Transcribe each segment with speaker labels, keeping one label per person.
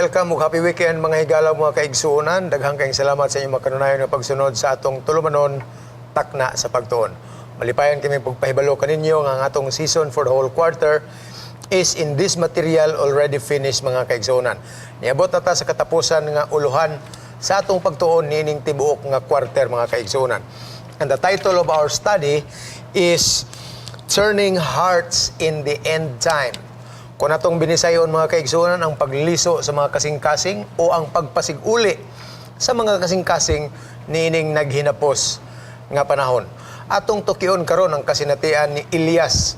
Speaker 1: Welcome ug happy weekend, mga higala, mga kaigsuonan. Daghang kayong salamat sa inyong makanunayon nga pagsunod sa atong tulumanon, Takna sa Pagtuon. Malipayon kami pagpahibalo kaninyo nga ang atong season for the whole quarter is in this material already finished, mga kaigsuonan. Niabot na ta sa katapusan nga uluhan sa atong pagtuon niining tibuok nga quarter, mga kaigsuonan. And the title of our study is Turning Hearts in the End Time. Kung atong binisayon, mga kaigsuonan, ang pagliso sa mga kasing-kasing o ang pagpasiguli sa mga kasing-kasing niining naghinapos nga panahon. Atong tukion karon ang kasinatian ni Elias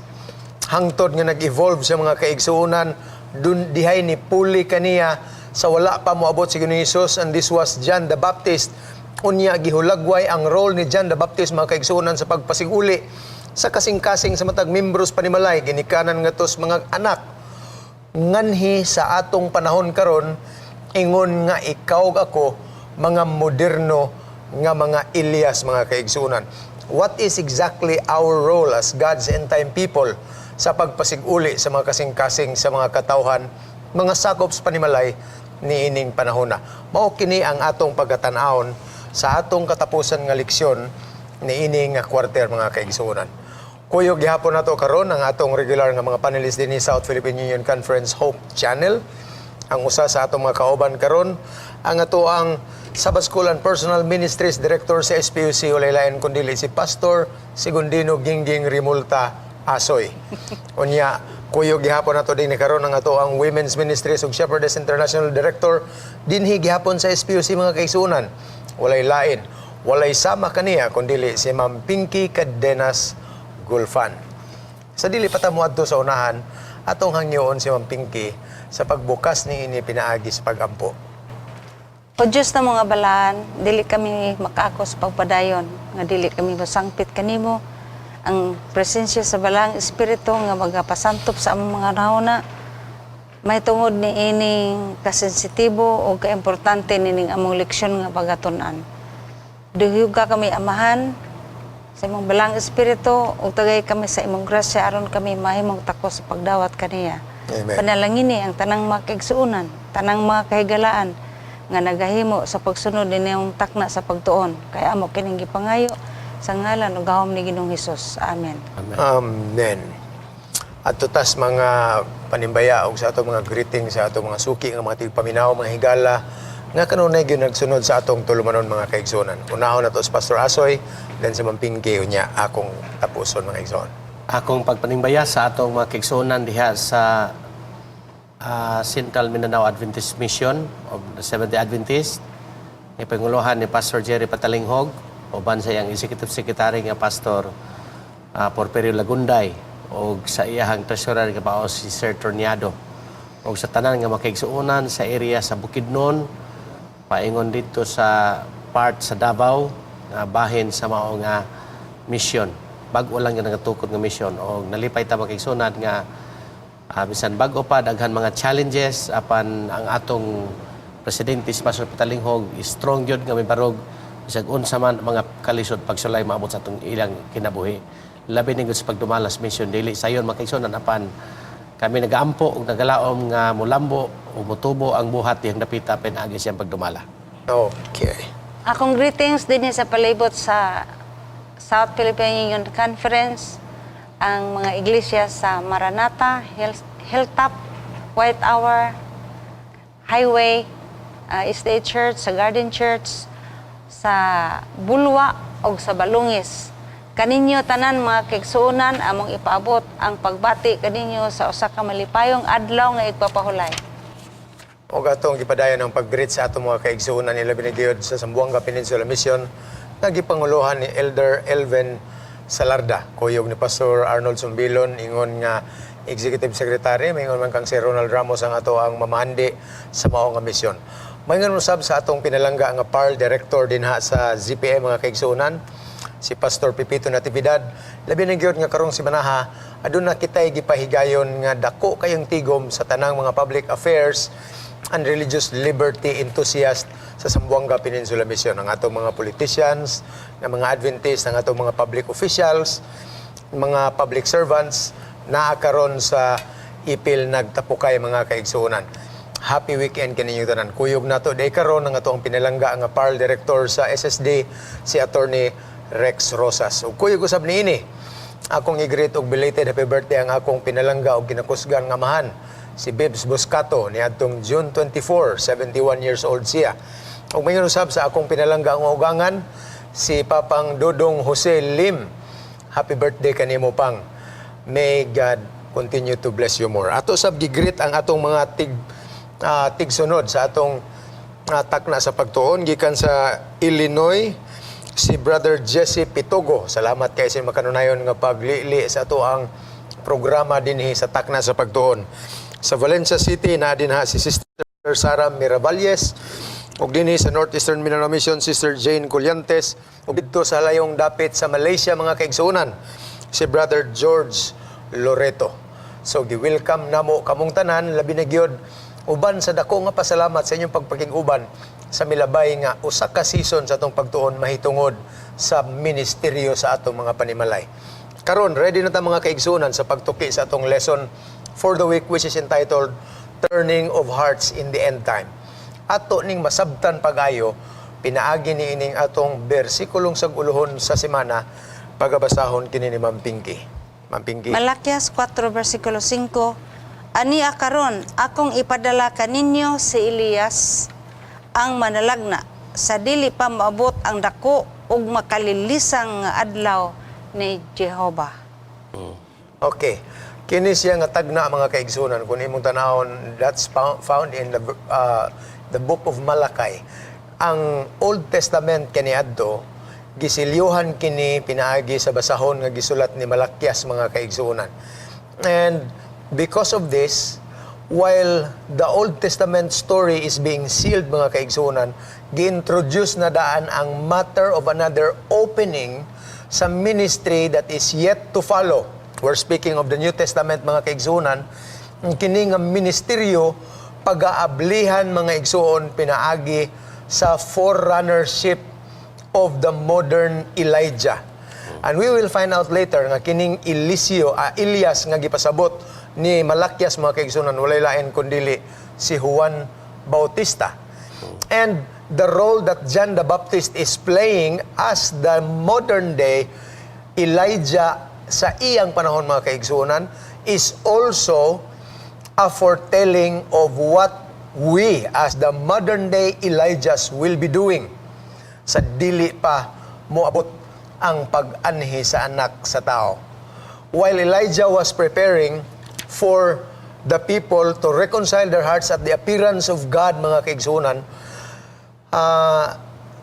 Speaker 1: hangtod nga nag-evolve sa mga kaigsuonan dun dihay ni puli kaniya sa wala pa moabot si Ginoong Hesus, and this was John the Baptist. Unya gihulagway ang role ni John the Baptist, mga kaigsuonan, sa pagpasiguli sa kasing-kasing sa matag membros panimalay ginikanan ngadto sa mga anak nganhi sa atong panahon karon, ingon nga ikaw ug ako mga moderno nga mga Elias, mga kaigsunan. What is exactly our role as God's end time people sa pagpasiguli sa mga kasing-kasing sa mga katawhan, mga sakop sa panimalay niining panahon na? Mao kini ang atong pagkatan-awon sa atong katapusan nga leksyon niini nga quarter, mga kaigsuonan. Kuyog gihapon nato karon ang atong regular nga mga panelists dinhi South Philippine Union Conference Hope Channel. Ang usa sa atong mga kauban karon, ang ato ang Sabbath School and Personal Ministries Director sa SPUC, walay lain kundi si Pastor Segundino Gingging Rimulta Asoy. Unya, kuyog gihapon nato dinhi karon ang ato ang Women's Ministries ug Shepherdess International Director dinhi gihapon sa SPUC, mga kaigsuonan. Walay lain, walay sama kaniya kundi si Ma'am Pinky Cadenas Gulfan. Sa dili pa ta moadto sa unahan, atong hangyoon si Ma'am Pinky sa pagbukas ni ini pinaagi sa pagampo.
Speaker 2: O Diyos na mga balaan, dili kami makaakos pagpadayon, nga dili kami masangpit kanimo ang presensya sa Balaang Espiritu nga magapasantop sa among mga hunahuna may tungod ni ining kasensitibo o kaimportante nining among leksyon nga pagatun-an. Duyuga kami, Amahan, sa imong Balaang Espiritu ug tagay kami sa imong grasya aron kami mahimong takos sa pagdawat kaniya.
Speaker 1: Amen.
Speaker 2: Panalangini ang tanang mga kaigsuonan, tanang mga kahigalaan nga nagahimo sa pagsunod niniyong Takna sa Pagtuon. Kaya amo kining gipangayo sa ngalan ug gahom ni Ginoong Hesus. Amen.
Speaker 1: Amen. At tutas mga panimbaya og sa atong mga greeting sa atong mga suki nga mga tigpaminaw, mga higala nga kanunay gyud nagsunod sa atong tulumanon, mga kaigsuonan. Unahon nato si Pastor Asoy, then si Ma'am Pinky, unya akong tapuson, mga igsoon.
Speaker 3: Akong pagpanimbaya sa atong mga kaigsuonan diha sa Central Mindanao Adventist Mission of the Seventh-day Adventist ni panguluhan ni Pastor Jerry Patalinghog uban sa iyang Executive Secretary nga Pastor Porfirio Lagunday og sa iyahang treasurer nga bao si Sir Torniado og sa tanan nga makaigsuonan sa area sa Bukidnon paingon dito sa part sa Davao nga bahin sa mao nga mission. Bag-o lang nga nagatukod nga mission og nalipay ta, mga kaigsuonan, nga bisan bag-o pa, daghan mga challenges, apan ang atong presidente si Pastor Patalinghog is strong gyud nga mibarog bisag unsa man ang mga kalisod, pagsulay maabot sa atong ilang kinabuhi, labi ni gud sa pagdumala sa mission. Dili sayon, mga kaigsuonan, apan kami nagaampo ug nagalaom nga mulambo ug mutubo ang buhat dihang dapita pinaagi siyang pagdumala.
Speaker 1: Okay.
Speaker 2: Akong greetings din sa palibot sa South Philippine Union Conference, ang mga iglesia sa Maranatha, Hilltop, White Hour, Highway, State Church, sa Garden Church, sa Bulwa o sa Balungis. Kaninyo tanan, mga kaigsuonan, among ipaabot ang pagbati kaninyo sa usa ka malipayong adlaw nga igpapahulay.
Speaker 1: O atong gipadayon ang pag-greet sa atong mga kaigsuonan, ilabi na gyud sa Zamboanga Peninsula Mission nga gipanguluhan ni Elder Elvin Salarda. Kuyog ni Pastor Arnold Sumbilon ingon nga Executive Secretary, maingon man kang si Ronald Ramos ang ato ang mamahandi sa mao nga misyon. Maingon usab sa atong pinalangga nga PARL Director dinha sa ZPM, mga kaigsuonan, si Pastor Pipito Natividad. Labi na gyud nga karong simanaha, aduna kitay gipahigayon nga dako kayong tigom sa tanang mga public affairs and religious liberty enthusiast sa Zamboanga Peninsula Mission. Ang atong mga politicians, ang mga Adventists, ang atong mga public officials, mga public servants, naa karon sa ipil nagtapukay, mga kaigsuonan. Happy weekend kaninyong tanan. Kuyog nato day karon ang atong pinalangga nga PARL Director sa SSD, si Attorney Rex Rosas. Ug kuyog usab niini, akong i-greet og belated happy birthday ang akong pinalangga og ginakusgan nga amahan, si Bibs Boscato, niadtong June 24, 71 years old siya. Ug mayon usab sa akong pinalangga nga ugangan, si Papang Dodong Jose Lim. Happy birthday kanimo, Pang. May God continue to bless you more. Ato sab gi-greet ang atong mga tigsunod sa atong takna sa pagtuon gikan sa Illinois, si Brother Jesse Pitogo. Salamat kay sa makanunayon nga paglili sa ato ang programa dinhi sa takna sa pagtuon. Sa Valencia City na dinha si Sister Sara Miravalles ug dinhi sa Northeastern Mindanao Mission, Sister Jane Colyantes, ug didto sa layong dapit sa Malaysia, mga kaigsuonan, si Brother George Loreto. So gi-welcome namo kamong tanan, labi na gyud uban sa dako nga pasalamat sa inyong pagpakig-uban sa milabay nga usa ka season sa atong pagtuon mahitungod sa ministeryo sa atong mga panimalay. Karon, ready na ta, mga kaigsuonan, sa pagtuki sa atong lesson for the week, which is entitled Turning of Hearts in the End Time. Ato ning masabtan pag-ayo pinaagi ni ining atong bersikulong sag-uluhon sa semana, pagabasahon kini ni Ma'am Pinky. Ma'am Pinky.
Speaker 2: Malakias 4 versikulo 5. "Ania karon, akong ipadala kaninyo si Elias ang manalagna sa dili pa maabot ang dako ug makalilisang nga adlaw ni Jehova."
Speaker 1: Okay. Kini siya nga tagna, mga kaigsunan, kung imong tanawon, that's found in the book of Malachi. Ang Old Testament kaniadto gisilyuhan kini pinaagi sa basahon nga gisulat ni Malakias, mga kaigsunan. And because of this, while the Old Testament story is being sealed, mga kaigsunan, gi-introduce na daan ang matter of another opening sa ministry that is yet to follow. We're speaking of the New Testament, mga kaigsunan. Ang kini nga ministeryo pagaablihan, mga igsuon, pinaagi sa forerunnership of the modern Elijah. And we will find out later nga kining Eliseo, Elias nga gipasabot ni Malakias, mga kaigsunan, walay lain kundili si Juan Bautista. And the role that John the Baptist is playing as the modern day Elijah sa iyang panahon, mga kaigsunan, is also a foretelling of what we as the modern day Elijahs will be doing sa dili pa moabot ang pag-anhi sa Anak sa Tao. While Elijah was preparing for the people to reconcile their hearts at the appearance of God, mga kaigsunan,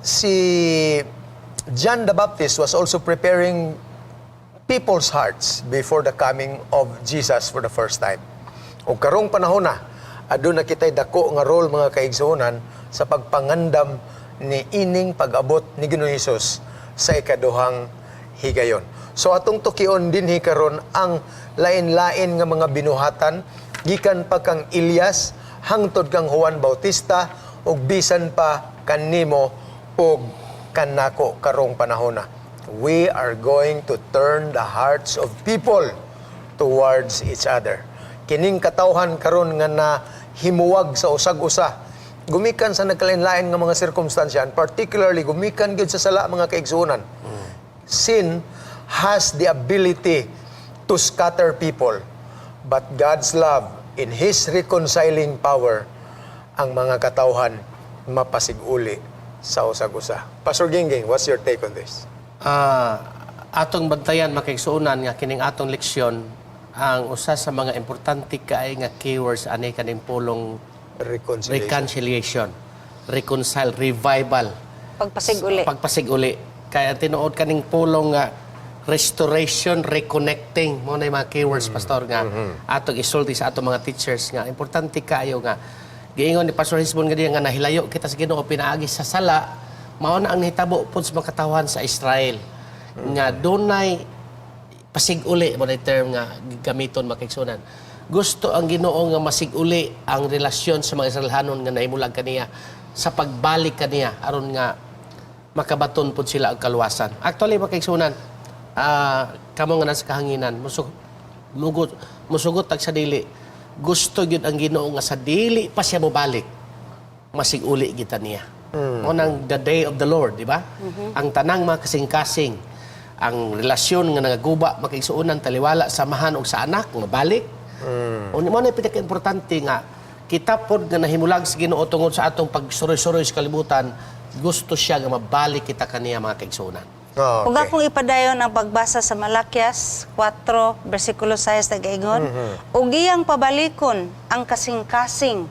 Speaker 1: si John the Baptist was also preparing people's hearts before the coming of Jesus for the first time. O karong panahon na, aduna kitay dako nga role, mga kaigsuonan, sa pagpangandam ni ining pag-abot ni Ginoong Hesus sa ikaduhang higayon. So atong tukion dinhi karon ang lain-lain nga mga binuhatan gikan pa kang Elias hangtod kang Juan Bautista ug bisan pa kanimo ug kanako karong panahona. We are going to turn the hearts of people towards each other. Kining katawhan karon nga na himuwag sa usag-usa gumikan sa nagkalain-lain nga mga sirkumstansya, and particularly gumikan gyud sa sala, mga kaigsuonan. Sin has the ability to scatter people, but God's love in His reconciling power, ang mga katawhan mapasiguli sa usag-usa. Pastor Gingging, what's your take on this?
Speaker 3: Atong bantayan, mga kaigsuonan, nga kining atong leksyon, ang usa sa mga importante kay nga keywords ani kaning pulong
Speaker 1: Reconciliation.
Speaker 3: Reconciliation, reconcile, revival.
Speaker 2: Pagpasig-uli.
Speaker 3: Pagpasig-uli. Kaya tinuod kaning pulong nga restoration, reconnecting mo na yung mga keywords, Pastor, nga atong isulti sa atong mga teachers nga importante kaayo nga giingon ni Pastor Hisbon nga diya nga nahilayo kita sa Ginoo pinaagi sa sala. Mao na ang nahitabo pud sa mga katawhan sa Israel nga dunay pasig-uli mo na term nga gamiton, mga kaigsuonan. Gusto ang Ginoo nga masig-uli ang relasyon sa mga Israelhanon nga nahimulag kaniya sa pagbalik kaniya aron nga makabaton pud sila og kaluwasan. Actually, mga kaigsuonan, kamo nga nasa kahanginan, musugot tag sa dili. Gusto gyud ang Ginoo nga sa dili pa siya mobalik, masig-uli kita niya. Mao nang the day of the Lord, di ba? Ang tanang mga kasing-kasing, ang relasyon nga nagaguba, makaigsuonan, taliwala, samahan og sa anak, mabalik. Mm. Mao na pinaka-importante nga kita pod nga nahimulag sa Ginoo tungod sa atong pagsuroy-suroy sa kalibutan, gusto siya nga mabalik kita kaniya, mga kaigsuonan.
Speaker 2: Ug akong ipadayon ang pagbasa sa Malakias 4 bersikulo 6, nagaingon, "Ug iyang pabalikon ang kasing-kasing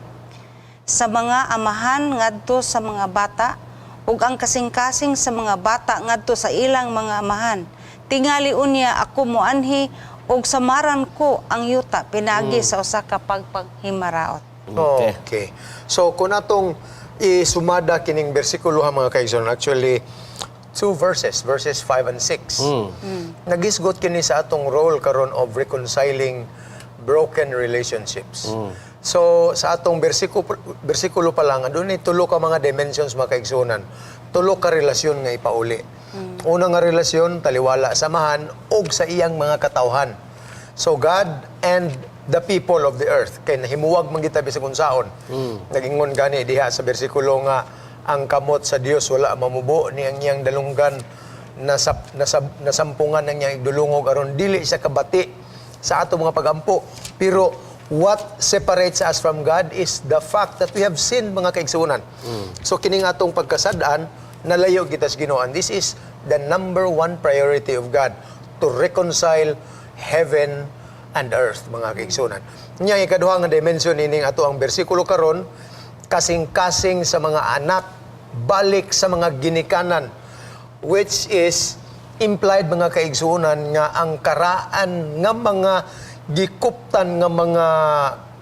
Speaker 2: sa mga amahan ngadto sa mga bata ug ang kasing-kasing sa mga bata ngadto sa ilang mga amahan. Tingali unya ako moanhi ug samaran ko ang yuta pinaagi sa usa ka pagpaghimaraot."
Speaker 1: Okay. So kung atong isumada kining bersikulo ha, mga kaigsoon, actually two verses, verses 5 and 6. Nagisgot kini sa atong role karon of reconciling broken relationships. So sa atong bersikulo bersikulo pa lang, adunay tulo ka mga dimensions, mga kaigsuonan. Tulo ka relasyon nga ipauli. Una nga relasyon, taliwala samahan og sa iyang mga katawhan. So God and the people of the earth. Kay nahimuwag man kita bisag unsaon. Nagingon gani diha sa bersikulo nga ang kamot sa Dios wala mamubo ni ang iyang dalunggan nasa, nasampungan ng iyang igdulungog aron dili siya kabati sa ato mga pagampo. Pero what separates us from God is the fact that we have sinned, mga kaigsuonan. So kining atong pagkasad-an, nalayo kita sa Ginoo. And this is the number one priority of God, to reconcile heaven and earth, mga kaigsuonan. Nya ikaduha nga dimension ining ato ang bersikulo karon, kasing-kasing sa mga anak balik sa mga ginikanan, which is implied, mga kaigsuonan, nga ang karaan nga mga gikuptan nga mga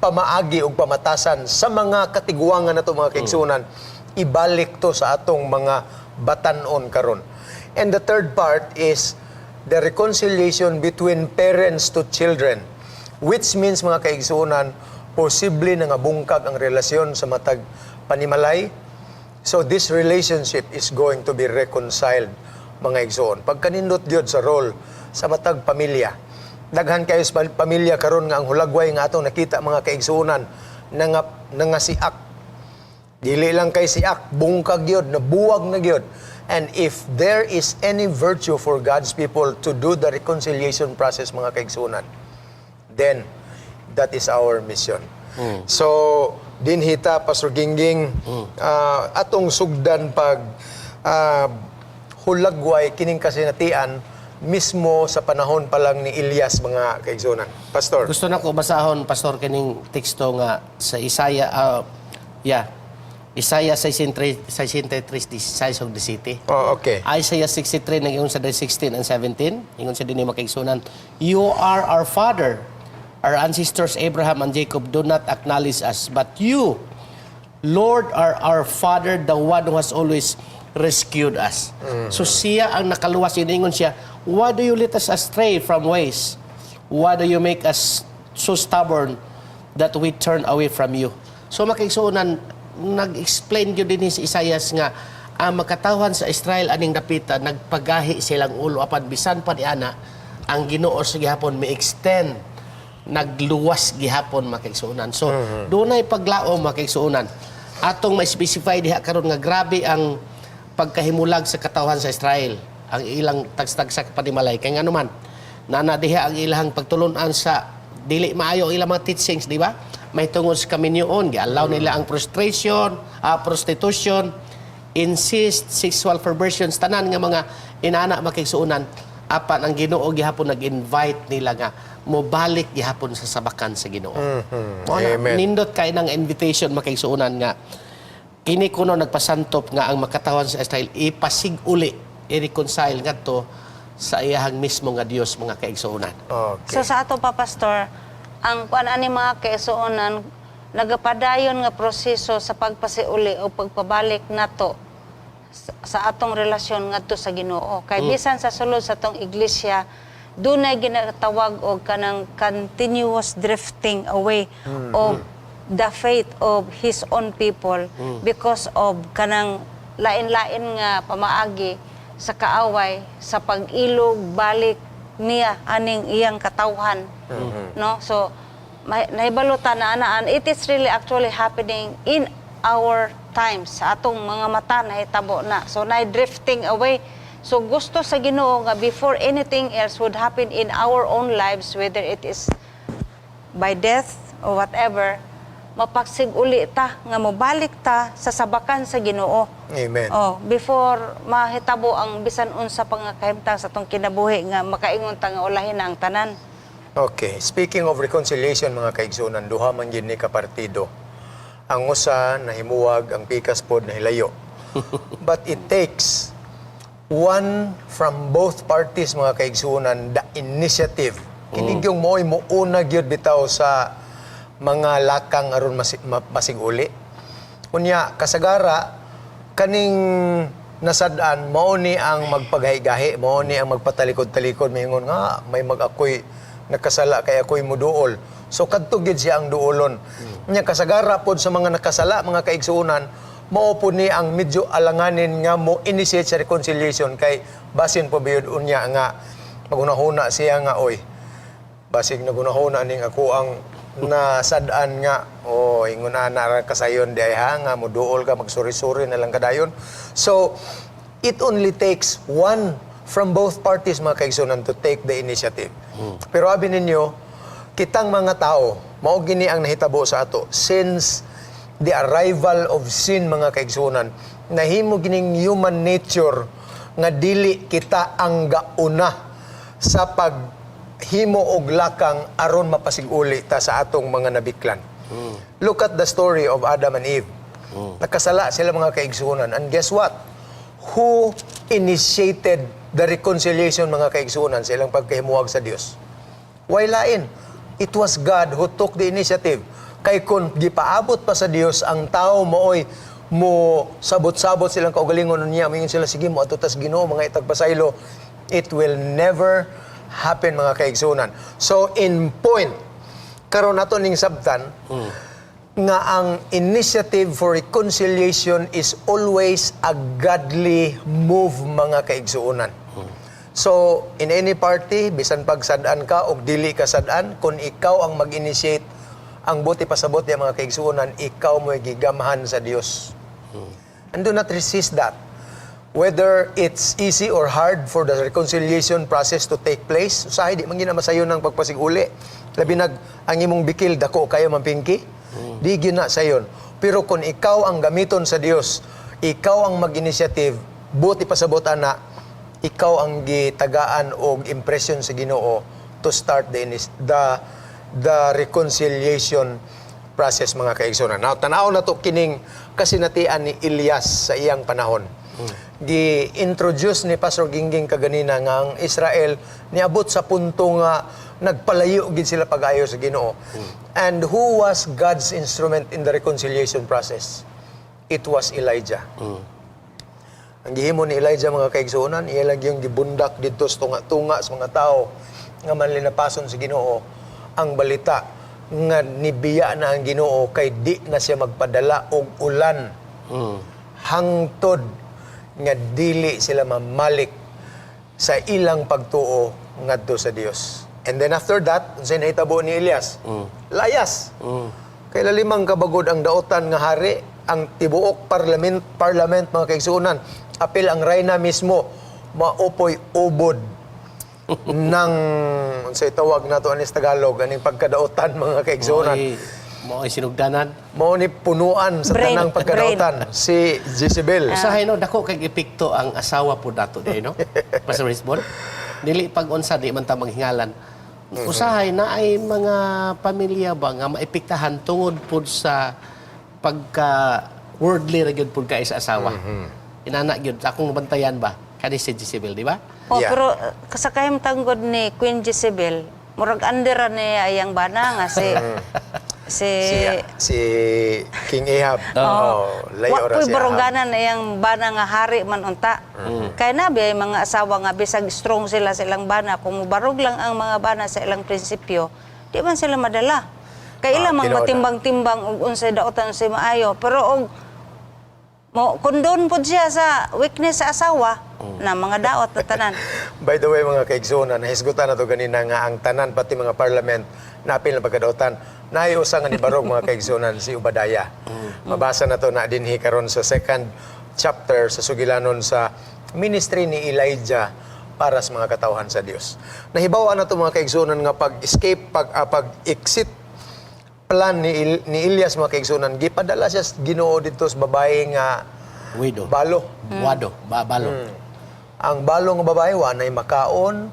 Speaker 1: pamaagi og pamatasan sa mga katiguangan nato, mga kaigsuonan, ibalik to sa atong mga batanon karon. And the third part is the reconciliation between parents to children, which means, mga kaigsuonan, posible na nga bungkag ang relasyon sa matag panimalay. So this relationship is going to be reconciled, mga igsoon. Pagkanindot gyud sa role sa matag pamilya. Daghan kayo sa pamilya karon nga ang hulagway nga atong nakita, mga kaigsuonan, nga siak. Dili lang kay siak, bungkag gyud, nabuwag na gyud. And if there is any virtue for God's people to do the reconciliation process, mga kaigsuonan, then that is our mission. So, dinhi ta, Pastor Gingging, atong sugdan pag hulagway kining kasinatian mismo sa panahon pa lang ni Elias, mga kaigsuonan. Pastor.
Speaker 3: Gusto na ko basahon, Pastor, kining teksto nga sa Isaiah, yeah, Isaiah 63, 63, 16 ug 17.
Speaker 1: Oh, okay.
Speaker 3: Isaiah 63 nag-ingon sa 16 and 17, ingon sa dinhi, mga kaigsuonan, "You are our father. Our ancestors Abraham and Jacob do not acknowledge us, but you, Lord, are our father, the one who has always rescued us." So siya ang nakaluwas, ingon siya, "Why do you let us astray from ways? Why do you make us so stubborn that we turn away from you?" So makaigsuonan, nag-explain gyud din si Isaias nga ang makatawhan sa Israel aning dapita nagpagahi silang ulo, apan bisan pa ni ana ang Ginoo sa gihapon may extend, nagluwas gihapon, makaigsuonan. So dunay paglaom, makaigsuonan. Atong ma-specify diha karon nga grabe ang pagkahimulag sa katawhan sa Israel, ang ilang tagsa-tagsa ka panimalay, kay ngano man nana diha ang ilang pagtulunan sa dili maayo ang ilang mga teachings, di ba? May tungod sa kaminyoon, giallow nila ang prostration, prostitution, incest, sexual perversions, tanan nga mga inana, makigsuonan. Apan ang Ginoo gihapon nag-invite nila nga mobalik gihapon sa sabakan sa Ginoo. Mao na,
Speaker 1: Amen.
Speaker 3: nindot kay nang invitation, makigsuonan, nga kini kuno nagpasantop nga ang makatawan sa Israel ipasig-uli, i-reconcile ngadto sa iyahang mismo nga Dios, mga kaigsuonan.
Speaker 1: Okay.
Speaker 2: So sa ato pa, Pastor, ang kuan ani, mga kaigsuonan, nagapadayon nga proseso sa pagpasiuli o pagpabalik nato sa atong relasyon ngadto sa Ginoo. Kay bisan sa sulod sa atong iglesia, dunay ginatawag og kanang continuous drifting away of the faith of his own people because of kanang lain-lain nga pamaagi sa kaaway sa pag-ilog balik niya aning iyang katawhan, no? So Nahibalo ta na anaan, it is really actually happening in our times. Sa atong mga mata nahitabo na. So na drifting away. So gusto sa Ginoo nga before anything else would happen in our own lives, whether it is by death or whatever, mapagsig-uli ta nga mobalik ta sa sabakan sa Ginoo.
Speaker 1: Amen.
Speaker 2: Oh, before mahitabo ang bisan unsa pa nga kahimtang sa atong kinabuhi nga makaingon ta nga ulahin na ang tanan.
Speaker 1: Okay, speaking of reconciliation, mga kaigsunan, duha man gyud ni ka partido. Ang usa nahimuwag, ang pikas pod nahilayo. But it takes one from both parties, mga kaigsunan, the initiative. Kini gyung mo'y muuna gyud bitaw sa mga lakang aron masig-uli. Unya kasagara kaning nasad-an mao ni ang magpagahi-gahi, mao ni ang magpatalikod-talikod, maingon nga may mag ako'y nakasala kay ako'y muduol. So kadto gid siya ang duolon. Nya kasagara pod sa mga nakasala, mga kaigsuonan, mao pod ni ang medyo alanganin nga mo initiate sa reconciliation kay basin po biyod unya nga maghunahuna siya nga, "Oy, basig nagunahuna ning ako ang nasad-an nga oh, ingon ana ra kasayon di ay ha nga muduol ka, magsuri-suri na lang kadayon." So it only takes one from both parties, mga kaigsunan, to take the initiative. Pero abi ninyo, kitang mga tao, mao gini ang nahitabo sa ato since the arrival of sin, mga kaigsunan. Nahimo gining human nature nga dili kita ang gauna sa paghimo og lakang aron mapasiguli ta sa atong mga nabiklan. Look at the story of Adam and Eve. Nakasala sila, mga kaigsunan. And guess what? Who initiated the reconciliation, mga kaigsunan, sa ilang pagkahimuwag sa Dios? Way lain. It was God who took the initiative. Kay kung gipaabot pa sa Dios ang tao mooy mo sabot-sabot silang kaugalingon niya, moingon sila, "Sige, mo ato tas Ginoo, mga itagpasaylo," it will never happen, mga kaigsunan. So in point, karon nato ning sabtan nga ang initiative for reconciliation is always a godly move, mga kaigsuonan. So, in any party, bisan pagsad-an ka o dili ka sad-an, kung ikaw ang mag-initiate, ang buot ipasabot niya, mga kaigsuonan, ikaw mo'y gigamhan sa Dios. And do not resist that. Whether it's easy or hard for the reconciliation process to take place, usahay di man gina masayon ng pagpasiguli. Labi nag ang imong bikil dako kayo mampingki, di gyud na sayon. Pero kung ikaw ang gamiton sa Dios, ikaw ang mag-initiative, buot ipasabot ana, ikaw ang gitagaan og impression sa Ginoo to start the reconciliation process, mga kaigsunan. Now, tanaw na to kining kasinatian ni Elias sa iyang panahon. Gi-introduce ni Pastor Gingging kaganina nga ang Israel niabot sa punto nga nagpalayo gid sila pag-ayo sa Ginoo. And who was God's instrument in the reconciliation process? It was Elijah. Ang gihimo ni Elijah, mga kaigsuonan, iya lang yung gibundak didto sa tunga-tunga sa mga tao nga manlinapason sa Ginoo ang balita nga nibiya na ang Ginoo kay di na siya magpadala og ulan hangtod nga dili sila mamalik sa ilang pagtuo ngadto sa Dios. And then after that, unsay nahitabo ni Elias? Layas. Kay lalimang kabagod ang daotan nga hari, ang tibuok parliament, mga kaigsuonan, apil ang rayna mismo, mao poy ubod ng unsay tawag nato ani sa Tagalog aning pagkadaotan, mga kaigsuonan?
Speaker 3: Mao'y sinugdanan.
Speaker 1: Mao ni punuan sa
Speaker 2: Brain.
Speaker 1: tanang pagkadaotan si Jezebel.
Speaker 3: Usahay no, dako kay epekto ang asawa po dato di no. Pastor Lisbon. Dili pag unsa, di man ta maghingalan. Usahay na ay mga pamilya ba nga maepektahan tungod pud sa pagka worldly ra gyud pud kay sa asawa. Inana gyud akong bantayan ba kani si Jezebel, di ba?
Speaker 2: Oh,
Speaker 1: Yeah.
Speaker 2: pero sa kahimtang gud ni Queen Jezebel, murag andera niya iyang bana nga si si
Speaker 1: Si, si King Ahab. Oh, layo
Speaker 2: Wa
Speaker 1: ra
Speaker 2: po'y
Speaker 1: si Ahab.
Speaker 2: baruganan na iyang bana nga hari man unta. Kaya na ay mga asawa nga bisag strong sila sa ilang bana, kung mubarog lang ang mga bana sa ilang prinsipyo, di man sila madala. Kay ilang mga
Speaker 1: tinuod na.
Speaker 2: matimbang-timbang og unsay daotan, unsay maayo, pero og mo condone pod siya sa weakness sa asawa. Na mga daot na tanan.
Speaker 1: By the way, mga kaigsuonan, nahisgutan na to ganina nga ang tanan, pati mga parliament, napil na pagkadautan. Naay usa nga nibarog, mga kaigsuonan, si Obadiah. Mabasa na to na dinhi karon sa second chapter sa sugilanon sa ministry ni Elijah para sa mga katawhan sa Dios. Nahibaw na to, mga kaigsuonan, nga pag-escape, pag-exit plan ni Elias, mga kaigsuonan, gipadala siya sa Ginoo didto sa babae nga
Speaker 3: Widow.
Speaker 1: balo.
Speaker 3: Wado. Balo.
Speaker 1: Ang balo nga babae wa nay makaon.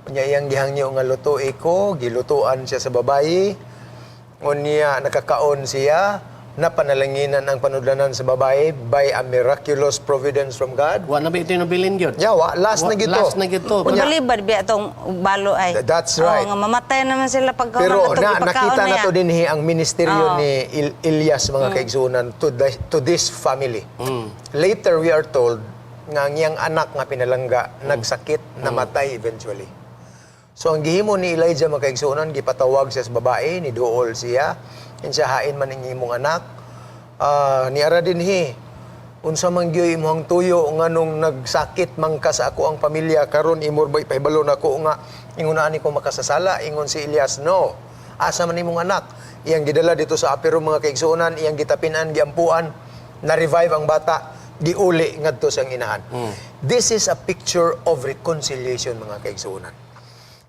Speaker 1: Unya iyang gihangyo nga lutuoi ko, gilutuan siya sa babae. Unya nakakaon siya, napanalanginan ang panudlanan sa babae by a miraculous providence from God.
Speaker 3: Wa na ba ito yung nabilin gyud?
Speaker 1: Ya, wa, last na gito.
Speaker 3: Last na gito.
Speaker 1: Unya,
Speaker 2: Balibad biya tong balo ay.
Speaker 1: That's right.
Speaker 2: Oo, nga mamatay naman sila pag
Speaker 1: Pero na, nakita na to dinhi ang ministeryo ni Elias, mga kaigsuonan, to this family. Later we are told nga ang iyang anak nga pinalangga nagsakit, namatay eventually. So ang gihimo ni Elijah, mga kaigsuonan, gipatawag siya sa babae, ni duol siya. Kinsa hain man ang imong anak. Ah, niara dinhi. Unsa man gyud imong tuyo nganong nagsakit man ka sa ako ang pamilya karon imo ba ipahibalo nako nga ingon ani ko makasasala? Ingon si Elias, "No. Asa man imong anak?" Iyang gidala dito sa apiro, mga kaigsuonan, iyang gitapinan, giampuan, na revive ang bata, giuli ngadto sa iyang inahan. This is a picture of reconciliation, mga kaigsuonan.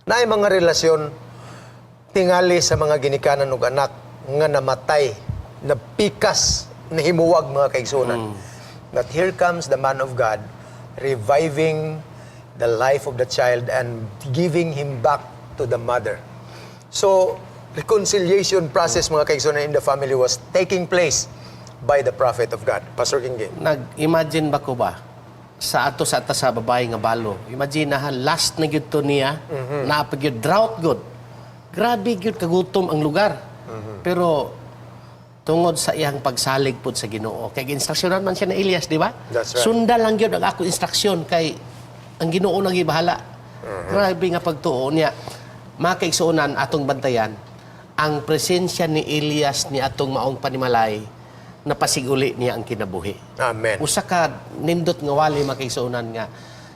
Speaker 1: Naay mga relasyon tingali sa mga ginikanan ug anak nga namatay, napikas, nahimuwag, mga kaigsuonan. But here comes the man of God reviving the life of the child and giving him back to the mother. So, reconciliation process, mga kaigsuonan, in the family was taking place by the prophet of God. Pastor King.
Speaker 3: Nag-imagine ba ko ba sa ato sa ata sa babae nga balo? Imagine na ha, last na gyud to niya, mm gyud drought gud. Grabe gyud kagutom ang lugar. Pero tungod sa iyang pagsalig pud sa Ginoo. Kay gi-instruksyonan man siya ni Elias, di ba?
Speaker 1: That's right.
Speaker 3: Sundan lang gyud ang ako instruksyon kay ang Ginoo nang gibahala. Grabe nga pagtuo niya. Mga kaigsuonan, atong bantayan ang presensya ni Elias ni atong maong panimalay, napasiguli niya ang kinabuhi.
Speaker 1: Amen.
Speaker 3: Usa ka nindot nga wali, mga kaigsuonan, nga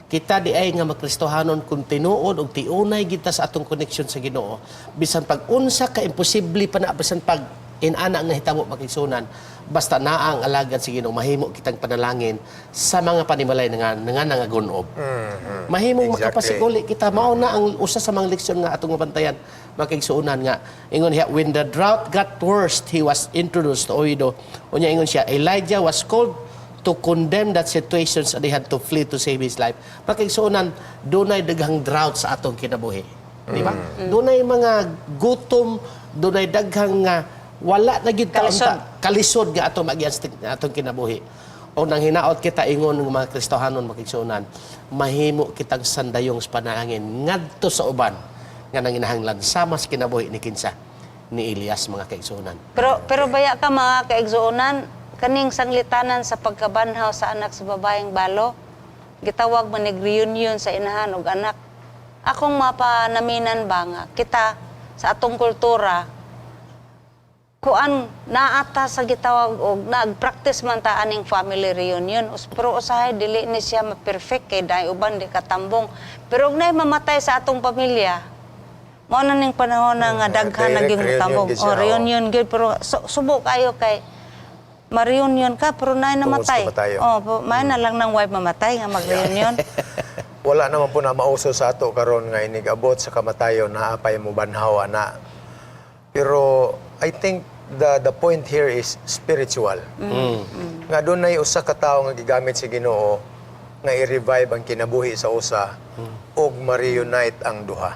Speaker 3: kita di ay nga makristohanon, kung tinuod og tiunay kita sa atong connection sa Ginoo, bisan pag unsa ka imposible pa na, bisan pag inana ang nahitabo, mga kaigsuonan, basta naa ang alagad sa Ginoo, mahimo kitang panalangin sa mga panimalay nga nangagunob, mahimong makapasiguli kita. Mao na ang usa sa mga leksyon nga atong mabantayan, mga kaigsuonan, nga ingon siya, when the drought got worst, he was introduced to widow. Unya ingon siya, Elijah was called to condemn that situations and he had to flee to save his life. Mga kaigsuonan, dunay daghang drought sa atong kinabuhi, di ba? Dunay mga gutom, dunay daghang nga wala na gyud
Speaker 2: Kalisod.
Speaker 3: Kalisod nga atong magian sa atong kinabuhi. O nang hinaot kita ingon ng mga Kristohanon, mga kaigsuonan, mahimo kitang sandayong sa panalangin ngadto sa uban nga nanginahanglan sama sa kinabuhi ni kinsa? Ni Elias, mga kaigsuonan.
Speaker 2: Pero pero baya ka, mga kaigsuonan, kaning sanglitanan sa pagkabanhaw sa anak sa babaeng balo, gitawag man nig reunion sa inahan ug anak. Akong mapanaminan ba nga kita sa atong kultura kuan naata sa gitawag og nag-practice man ta aning family reunion. Pero usahay dili ni siya ma-perfect kay dahil uban di katambong, pero og naay mamatay sa atong pamilya, mao na ning panahon na nga daghan na
Speaker 1: direct
Speaker 2: gyud
Speaker 1: reunion
Speaker 2: tambong
Speaker 1: gyud
Speaker 2: o
Speaker 1: siya, oo.
Speaker 2: Reunion gyud, pero subo kayo kay ma-reunion ka pero naay
Speaker 1: Tungod sa
Speaker 2: namatay.
Speaker 1: kamatayon.
Speaker 2: Oh, may na lang ng wife mamatay nga mag-reunion.
Speaker 1: Wala naman po na mauso sa ato karon nga inig-abot sa kamatayon naa pay mo banhaw na. Pero I think the point here is spiritual. Nga dunay usa ka tawo nga gigamit si Ginoo nga i-revive ang kinabuhi sa usa ug ma-reunite ang duha.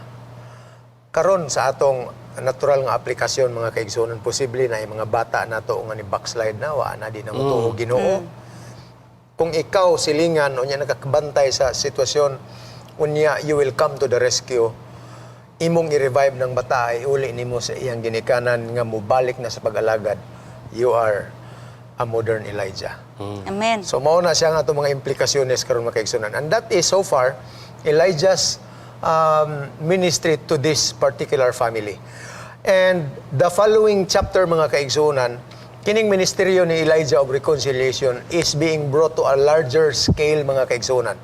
Speaker 1: Karon sa atong natural nga aplikasyon, mga kaigsuonan, posible na yung mga bata nato nga ni backslide na, wa na di na motuo Ginoo. Kung ikaw silingan unya nakakabantay sa sitwasyon, unya you will come to the rescue, imong i-revive ng bata ay uli nimo sa iyang ginikanan nga mobalik na sa pag-alagad, you are a modern Elijah.
Speaker 2: Amen.
Speaker 1: So mao na siya nga atong mga implikasyones karon, mga kaigsuonan. And that is so far Elijah's ministry to this particular family. And the following chapter, mga kaigsuonan, kining ministeryo ni Elijah of reconciliation is being brought to a larger scale, mga kaigsuonan.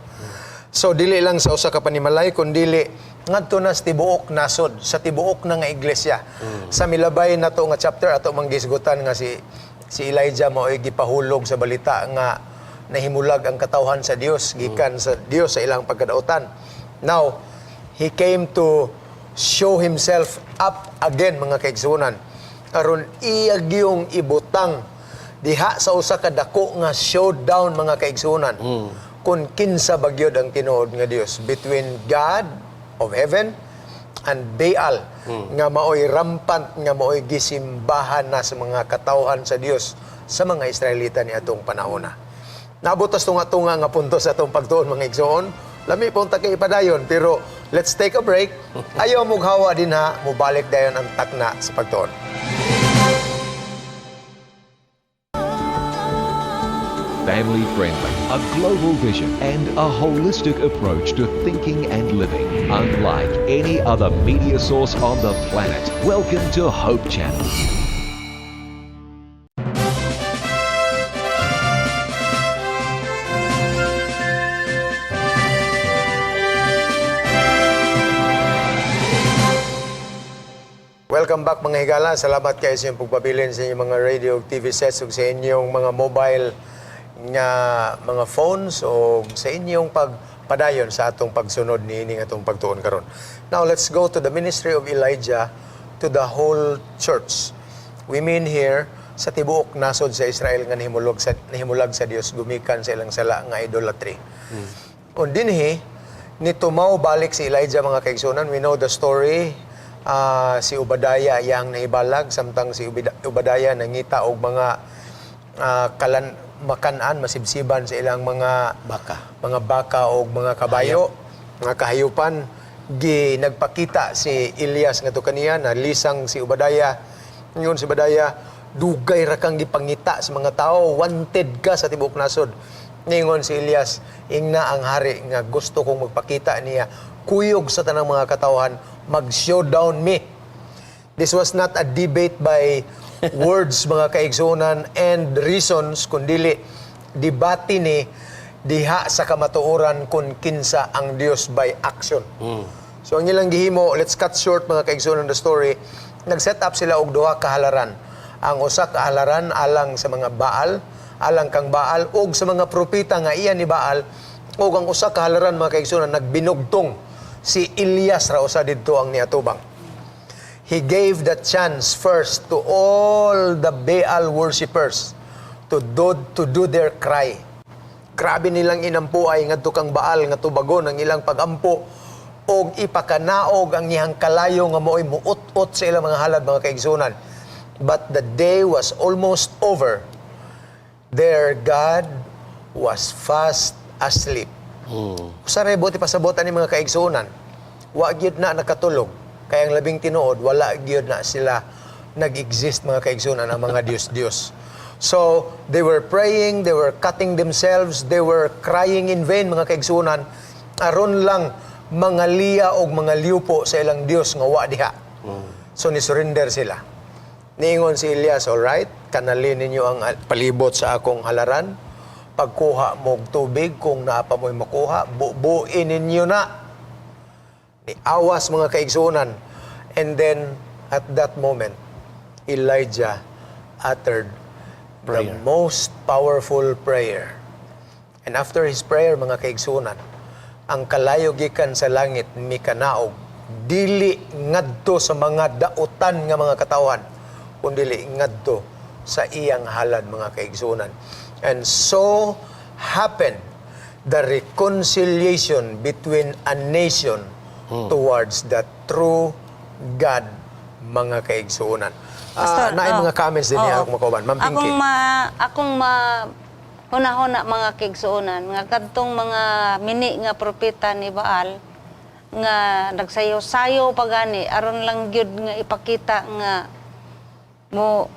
Speaker 1: So dili lang sa usa ka panimalay kundili ngadto na sa tibuok nasod, sa tibuok na nga iglesia. Sa milabay nato nga chapter ato mang gisgutan nga si si Elijah mao'y gipahulog sa balita nga nahimulag ang katawhan sa Dios gikan sa Dios sa ilang pagkadautan. Now, he came to show himself up again, mga kaigsuonan. Aron iya gyung ibutang diha sa usa ka dako nga showdown, mga kaigsuonan, kung kinsa ba gyud ang tinuod nga Dios between God of heaven and Baal nga maoy rampant nga maoy gisimbahan na sa mga katawhan sa Dios, sa mga Israelita ni atong panahona. Naabot tas tunga-tunga nga punto sa atong pagtuon, mga igsoon. Lami pong ta kay ipadayon, pero let's take a break. Ayaw mughawa dinha, mubalik dayon ang Takna sa Pagtuon.
Speaker 4: Family friendly, a global vision, and a holistic approach to thinking and living, unlike any other media source on the planet. Welcome to Hope Channel.
Speaker 1: Welcome back, mga higala. Salamat kayo sa inyong pagpabilin sa inyong mga radio, TV sets ug sa inyong mga mobile nga mga phones o sa inyong pagpadayon sa atong pagsunod niining atong pagtuon karon. Now let's go to the ministry of Elijah to the whole church. We mean here sa tibuok nasod sa Israel nga nahimulag sa Dios gumikan sa ilang sala nga idolatry. Kung dinhi, nitumaw balik si Elijah, mga kaigsunan. We know the story. Si Obadiah iyang nahibalag samtang si Obadiah nangita og mga kalan makan-an, masibsiban sa ilang mga
Speaker 3: Baka.
Speaker 1: Mga baka o mga kabayo, mga kahayupan. Gi nagpakita si Elias ngadto kaniya, nalisang si Obadiah. Ingon si Obadiah, "Dugay ra kang gipangita sa mga tao, wanted ka sa tibuok nasod." Ningon si Elias, "Ingna ang hari nga gusto kong magpakita niya kuyog sa tanang mga katawhan, mag-showdown mi." This was not a debate by words, mga kaigsunan, and reasons, kundili debate ni diha sa kamatuoran kung kinsa ang Dios by action. So ang ilang gihimo, let's cut short, mga kaigsunan, the story. Nag-set up sila og duha ka halaran. Ang usa ka halaran alang sa mga Baal, alang kang Baal ug sa mga propeta nga iya ni Baal, ug ang usa ka halaran, mga kaigsunan, nagbinugtong si Elias ra usa didto ang niatubang. He gave the chance first to all the Baal worshippers to do their cry. Grabe nilang inampuay ngadto kang Baal nga tubagon ang ilang pagampo og ipakanaog ang iyang kalayo nga mo'y muut-ut sa ilang mga halad, mga kaigsunan. But the day was almost over. Their God was fast asleep. Usa ray buot ipasabotan ni mga kaigsunan. Wa gyud na nakatulog. Kaya ang labing tinuod, wala gyud na sila nag-exist, mga kaigsunan, ang mga Diyos-Diyos. So, they were praying, they were cutting themselves, they were crying in vain, mga kaigsunan, aron lang mga liya og mga liupo sa ilang Diyos nga wa diha. So, ni-surrender sila. Niingon si Elias, "All right, kanali ninyo ang palibot sa akong halaran. Pagkuha mo og tubig, kung naa pa mo'y makuha, bubuin ninyo na." Ni awas, mga kaigsunan. And then, at that moment, Elijah uttered the
Speaker 3: Prayer.
Speaker 1: Most powerful prayer. And after his prayer, mga kaigsunan, ang kalayo gikan sa langit mikanaog dili ngadto sa mga dautan nga mga katawhan, kundili ngadto sa iyang halad, mga kaigsunan. And so happened the reconciliation between a nation towards the true God, mga kaigsunan.
Speaker 2: Pastor,
Speaker 1: Naay
Speaker 2: oh.
Speaker 1: mga comments din niya
Speaker 2: Oo.
Speaker 1: akong makauban. Ma'am Pinky.
Speaker 2: Akong ma hunahuna, mga kaigsuonan, nga kadtong mga mini nga propeta ni Baal nga nagsayaw-sayaw pa gani aron lang gyud nga ipakita nga mo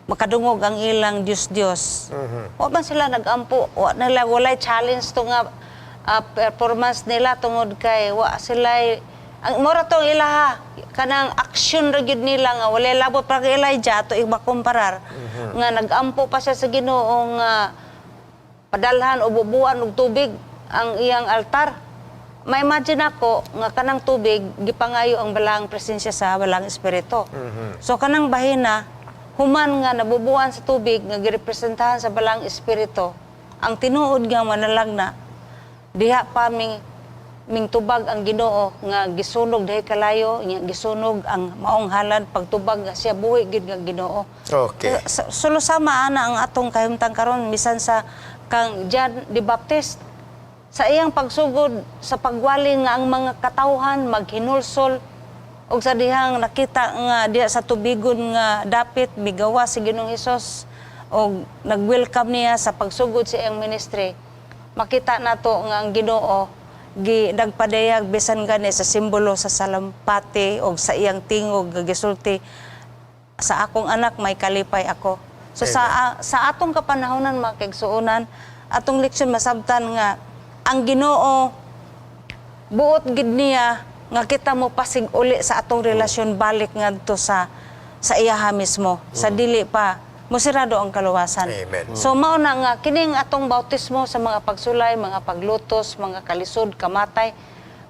Speaker 2: makadungog ang ilang Diyos-Diyos. Wa man sila nagampo, wa nila walay challenge to nga performance nila tungod kay wa sila ang mora tong ilaha kanang action ra gyud nila nga walay labot pa kay Elijah ato imakumparar nga nagampo pa siya sa Ginoo nga padalhan o bubuan og tubig ang iyang altar. Ma-imagine ako nga kanang tubig gipangayo ang balaang presensya sa balaang espiritu. So kanang bahina human nga nabubuan sa tubig nga girepresentahan sa balaang espiritu, ang tinuod nga manalagna diha pa ming tubag ang Ginoo nga gisunog dahi kalayo nya gisunog ang maong halad pagtubag nga siya buhi gid nga Ginoo. Sulo sama ana ang atong kahimtang karon bisan sa kang John the Baptist sa iyang pagsugod sa pagwali nga ang mga katawhan maghinulsol og sa dihang nakita nga diha sa tubigon nga dapit migawa si Ginoong Hesus og nag-welcome niya sa pagsugod sa iyang ministry, makita nato nga ang Ginoo gi nagpadayag bisan gani sa simbolo sa salampati og sa iyang tingog nga gisulti, "Sa akong anak may kalipay ako." So sa atong kapanahonan, mga kaigsuonan, atong leksyon masabtan nga ang Ginoo buot gid niya nga kita mo pasig uli sa atong relasyon balik ngadto sa iyaha mismo sa dili pa mosirado ang kaluwasan.
Speaker 1: Amen.
Speaker 2: So mao na nga kining atong bautismo sa mga pagsulay, mga paglutos, mga kalisod, kamatay,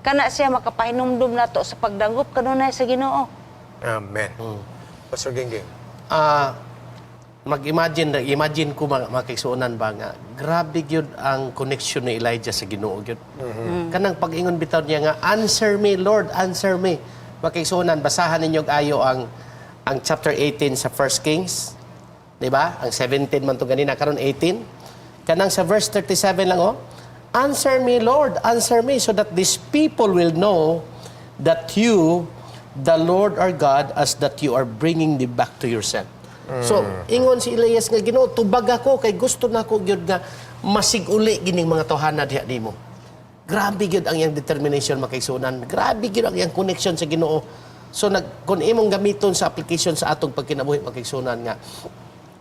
Speaker 2: kana siya makapahinumdum nato sa pagdangop kanunay sa Ginoo.
Speaker 1: Amen. Pastor Gingging.
Speaker 3: Mag-imagine na imagine ko mga kaigsuonan ba nga grabe gyud ang connection ni Elijah sa Ginoo gyud. Kanang pag-ingon bitaw niya nga, "Answer me, Lord, answer me." Mga kaigsuonan, basahan ninyo og ayo ang chapter 18 sa First Kings. Di ba? Ang 17 man to ganina, karon 18. Kanang sa verse 37 lang oh. "Answer me, Lord, answer me, so that these people will know that you, the Lord our God, as that you are bringing them back to yourself." So, ingon si Elias nga, "Ginoo, tubag ako kay gusto na ko gyud nga masig-uli gining mga tawhana diha nimo." Grabe gyud ang iyang determination, mga kaigsuonan. Grabe gyud ang iyang connection sa Ginoo. So kung imong gamiton sa application sa atong pagkinabuhi, mga kaigsuonan, nga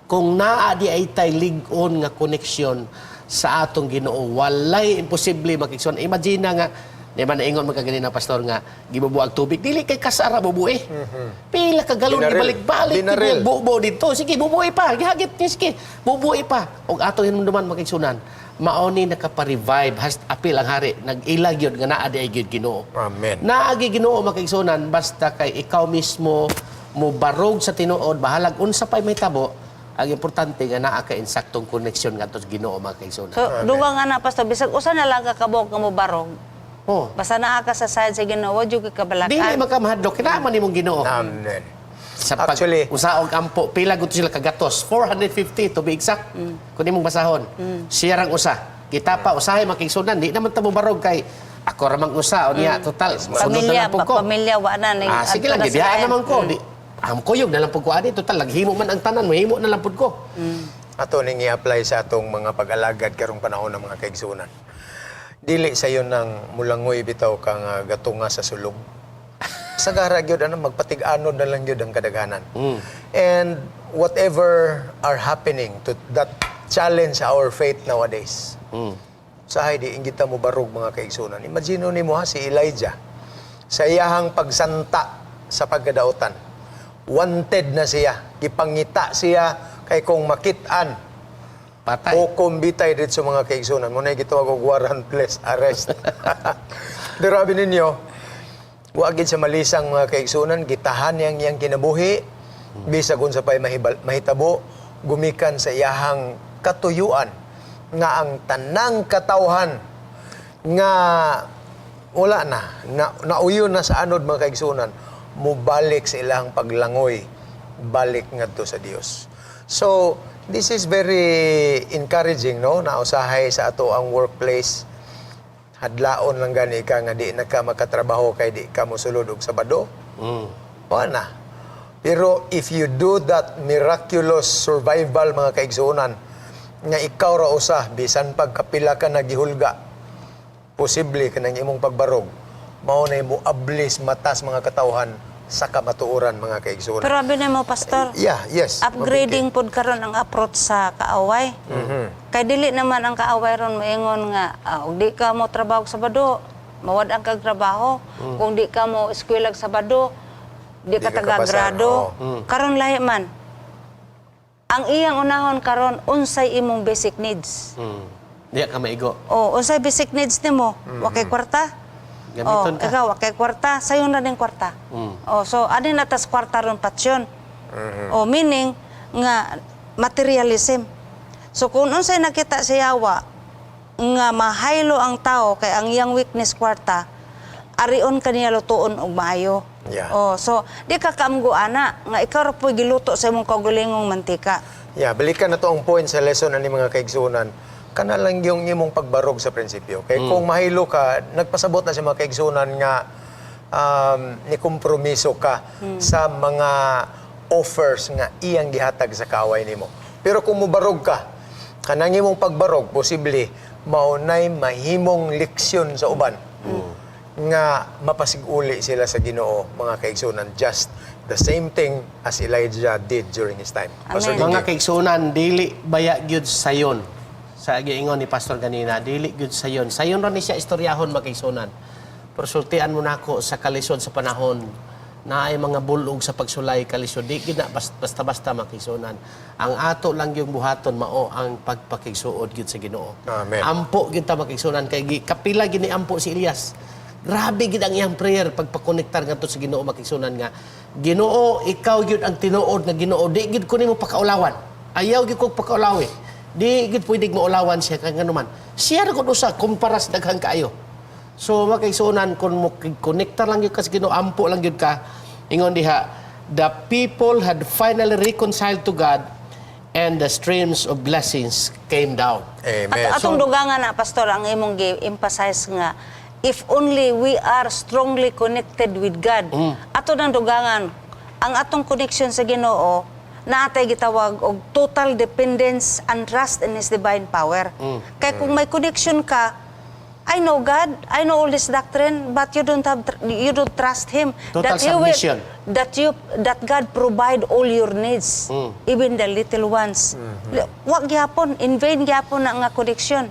Speaker 3: kung naa di ay tay lig-on nga connection sa atong Ginoo, walay imposible, mga kaigsuonan. Imagine na nga di man naingon man kaganina, pastor, nga gibubuag tubig, dili kay kasara bubuhi. Pila ka galon
Speaker 1: Binaril.
Speaker 3: gibalik-balik
Speaker 1: Binaril.
Speaker 3: bubo dito. Sige, bubuhi pa. Gihagit niya, sige. Bubuhi pa. Og atong hinumduman, mga kaigsuonan, mao ni nakapa-revive has apil ang hari. Nag-ila gyud nga naa di ay gyud Ginoo.
Speaker 1: Amen.
Speaker 3: Naagi Ginoo, mga kaigsuonan, basta kay ikaw mismo mo barog sa tinuod, bahalag unsa pay mahitabo, ang importante nga naa ka insaktong connection ngadto sa Ginoo, mga kaigsuonan.
Speaker 2: So dugang ana, pastor, bisag usa na lang ka kabuok nga mobarog. Basta naa ka sa side sa Ginoo, wa jud ka kabalakan.
Speaker 3: Dili man ka mahadlok, kinahanglan nimong Ginoo.
Speaker 1: Amen.
Speaker 3: Sa pag
Speaker 1: Actually-
Speaker 3: usaog ampo, pila gud sila kagatos? 450 to be exact. Kung imong basahon. Siya rang usa. Kita pa usahay, mga kaigsuonan, di naman ta mobarog kay ako ra mang usa o niya total sunod na
Speaker 2: Pamilya,
Speaker 3: lang pud ko.
Speaker 2: pamilya wa na ning
Speaker 3: Ah, sige lang,
Speaker 2: adto na sa
Speaker 3: gibiyaan
Speaker 2: lain.
Speaker 3: naman ko. Di, ang kuyog na lang pud ko ani, total naghimo man ang tanan, mahimo na lang pud ko.
Speaker 1: Ato ning i-apply sa atong mga pag-alagad karong panahon ng mga kaigsuonan. Dili sayon nang mulangoy bitaw ka nga gatunga sa sulog. Sagara gyud ano, magpatig-anod na lang gyud ang kadaghanan. And whatever are happening to that challenge our faith nowadays. Sa di ingita mo barog, mga kaigsuonan. Imagine nimo ha si Elijah sa iyahang pagsanta sa pagkadautan. Wanted na siya, gipangita siya kay kung makit-an
Speaker 3: Patay.
Speaker 1: hukom bitay dito sa mga kaigsuonan. Muna gitawag og warrantless arrest. Pero abi ninyo, wa gid sa malisang, mga kaigsuonan, gitahan niyang iyang kinabuhi, bisag unsa pay mahitabo, gumikan sa iyahang katuyuan nga ang tanang katawhan nga wala na, na nauyon na sa anod, mga kaigsuonan, mubalik sa ilang paglangoy balik ngadto sa Dios. So, this is very encouraging, no, na usahay sa ato ang workplace hadlaon lang gani ka nga di na ka makatrabaho kay di ka mosulod og Sabado. Wala na. Pero if you do that miraculous survival, mga kaigsuonan, nga ikaw ra usa bisan pagkapila ka nagihulga, posible kanang imong pagbarog mao na mo ablis matas mga katawhan sa kamatuoran, mga kaigsuonan.
Speaker 2: Pero abi na mo, pastor, upgrading pod karon ang approach sa kaaway. Kay dili naman ang kaaway ron moingon nga og di ka mo trabaho sa Sabado, mawad-an kag trabaho. Kung di ka mo eskwela sa Sabado, di
Speaker 1: Di
Speaker 2: ka
Speaker 1: ka kapasar,
Speaker 2: taga-grado.
Speaker 1: oo.
Speaker 2: Karon lahi man. Ang iyang unahon karon, unsay imong basic needs.
Speaker 3: Di ka maigo.
Speaker 2: O unsay basic needs nimo? Wa kay kwarta?
Speaker 3: Gamiton
Speaker 2: Oh,
Speaker 3: ka.
Speaker 2: ikaw wa kay kwarta, sayon ra ning kwarta. Oh, so ani na tas kwarta ron patsyon. Oh, meaning nga materialism. So kung unsay nakita sa yawa nga mahaylo ang tao kay ang iyang weakness kwarta, arion kaniya lutuon og maayo. Oh, so di ka kaamgo ana nga ikaw ra po'y giluto sa imong kaugalingong mantika.
Speaker 1: Yeah, balikan na to ang point sa lesson ani, mga kaigsunan. Kana lang yung imong pagbarog sa prinsipyo. Kay kung mahilo ka, nagpasabot na sa mga kaigsunan nga ni kompromiso ka sa mga offers nga iyang gihatag sa kaaway nimo. Pero kung mubarog ka, kanang imong pagbarog, posible maunay mahimong leksyon sa uban nga mapasiguli sila sa Ginoo, mga kaigsunan, just the same thing as Elijah did during his time. Pastor
Speaker 2: Amen.
Speaker 3: Mga
Speaker 1: Gingging.
Speaker 3: kaigsunan, dili baya gyud sayon. Sa giingon ni Pastor ganina, dili gyud sayon. Sayon ra ni siya istoryahon, mga kaigsunan. Pero sultian mo nako sa kalisod sa panahon na ay mga bulog sa pagsulay kalisod, di gyud na basta-basta, mga kaigsunan. Ang ato lang yung buhaton mao ang pagpakigsuod gyud sa Ginoo.
Speaker 1: Amen.
Speaker 3: Ampo gyud ta, mga kaigsunan, kay kapila gini ampo si Elias. Grabe gid ang iyang prayer pagpakonektar ngadto sa Ginoo, mga kaigsunan, nga Ginoo, ikaw gyud ang tinuod nga Ginoo, di gyud ko nimo pakaulawan. Ayaw gyud ko pakaulawi. Di gyud pwede maulawan siya kay nganuman. Siya ra gud usa kumpara sa daghang kaayo. So mga kaigsunan, kung mo konektar lang gyud ka sa Ginoo, ampo lang gyud ka, ingon diha, the people had finally reconciled to God and the streams of blessings came down.
Speaker 1: Amen.
Speaker 2: Atong dugangan na, Pastor, ang imong gi-emphasize nga if only we are strongly connected with God. Ato nang dugangan ang atong connection sa Ginoo naatay gitawag og total dependence and trust in His divine power. Kay kung may connection ka, I know God, I know all this doctrine, but you don't trust Him
Speaker 3: Total
Speaker 2: that He will
Speaker 3: submission.
Speaker 2: that God provide all your needs, even the little ones. Wa gyapon, in vain gyapon na nga connection.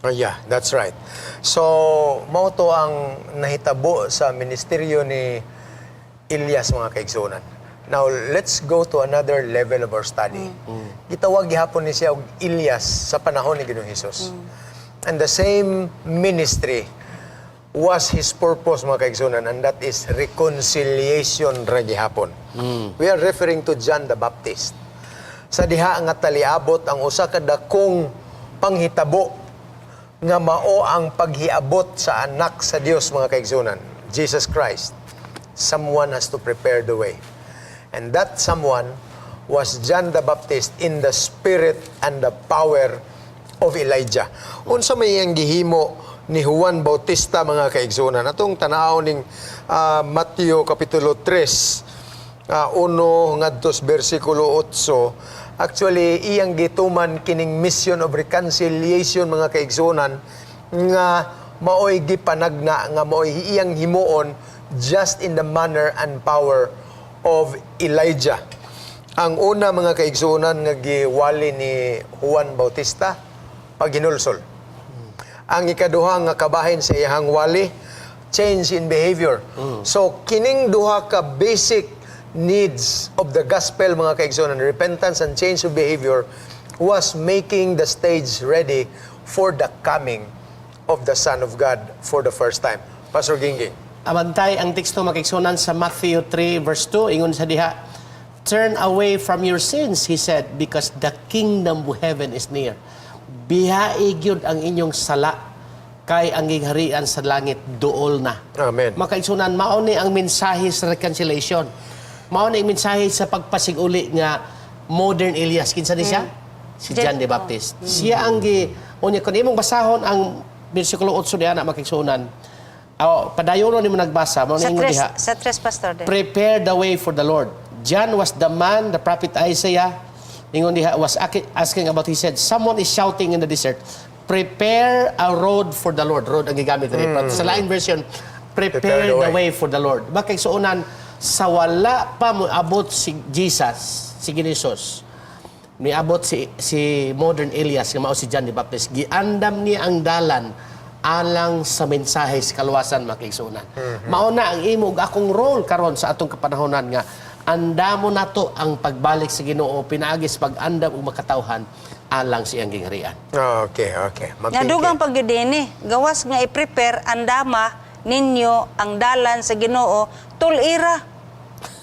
Speaker 1: Oh, yeah, that's right. So, mao to ang nahitabo sa ministeryo ni Elias, mga kaigsunan. Now, let's go to another level of our study. Gitawag gihapon ni siya og Elias sa panahon ni Ginoong Hesus. And the same ministry was his purpose, mga kaigsunan, and that is reconciliation ra gihapon. We are referring to John the Baptist. Sa diha nga taliabot ang usa ka dakong panghitabo nga mao ang paghiabot sa anak sa Dios, mga kaigsunan, Jesus Christ. Someone has to prepare the way. And that someone was John the Baptist in the spirit and the power of Elijah. Unsa may iyang gihimo ni Juan Bautista, mga kaigsunan? Atong tanaw ning Mateo kapitulo 3, 1 ngadto sa bersikulo 8. Actually, iyang gituman kining mission of reconciliation, mga kaigsunan, nga maoy gipanagna nga maoy iyang himuon just in the manner and power of Elijah. Ang una, mga kaigsunan, nga giwali ni Juan Bautista, paghinulsol. Ang ikaduha nga kabahin sa iyang wali, change in behavior. So kining duha ka basic needs of the gospel, mga kaigsunan, repentance and change of behavior, was making the stage ready for the coming of the Son of God for the first time. Pastor Gingging.
Speaker 3: Abantay ang teksto, mga kaigsunan, sa Matthew 3 verse 2, ingon sa diha, "Turn away from your sins," he said, "because the kingdom of heaven is near." Bihai gyud ang inyong sala kay ang gingharian sa langit duol na.
Speaker 1: Amen.
Speaker 3: Mga kaigsunan, mao ni ang mensahe sa reconciliation. Mao ni ang mensahe sa pagpasiguli nga modern Elias. Kinsa ni siya? Si John the Baptist. Siya ang gi unya kun imong basahon ang bersikulo 8 diha na, mga kaigsunan. Oh, padayon nimo nagbasa mao
Speaker 2: Sa
Speaker 3: ni ingon
Speaker 2: tres,
Speaker 3: diha.
Speaker 2: sa tres, Pastor. Din.
Speaker 3: "Prepare the way for the Lord. John was the man, the prophet Isaiah, ingon diha, was asking about. He said, 'Someone is shouting in the desert, 'Prepare a road for the Lord.'" Road ang gigamit diri. But sa laing version, "Prepare
Speaker 1: "Prepare
Speaker 3: the way for the Lord." Mga kaigsuonan, sa wala pa mo abot si Jesus, si Ginoong, miabot si si modern Elias nga mao si John the Baptist, giandam niya ang dalan alang sa mensahe sa kaluwasan, mga kaigsuonan. Mao na ang imo ug akong role karon sa atong kapanahonan nga andamo nato ang pagbalik sa Ginoo pinaagi sa pag-andam ug makatawhan alang sa iyang gingharian.
Speaker 1: Okay.
Speaker 2: Nga dugang pagyud ini, gawas nga i-prepare andama. Ninyo ang dalan sa Ginoo, tulira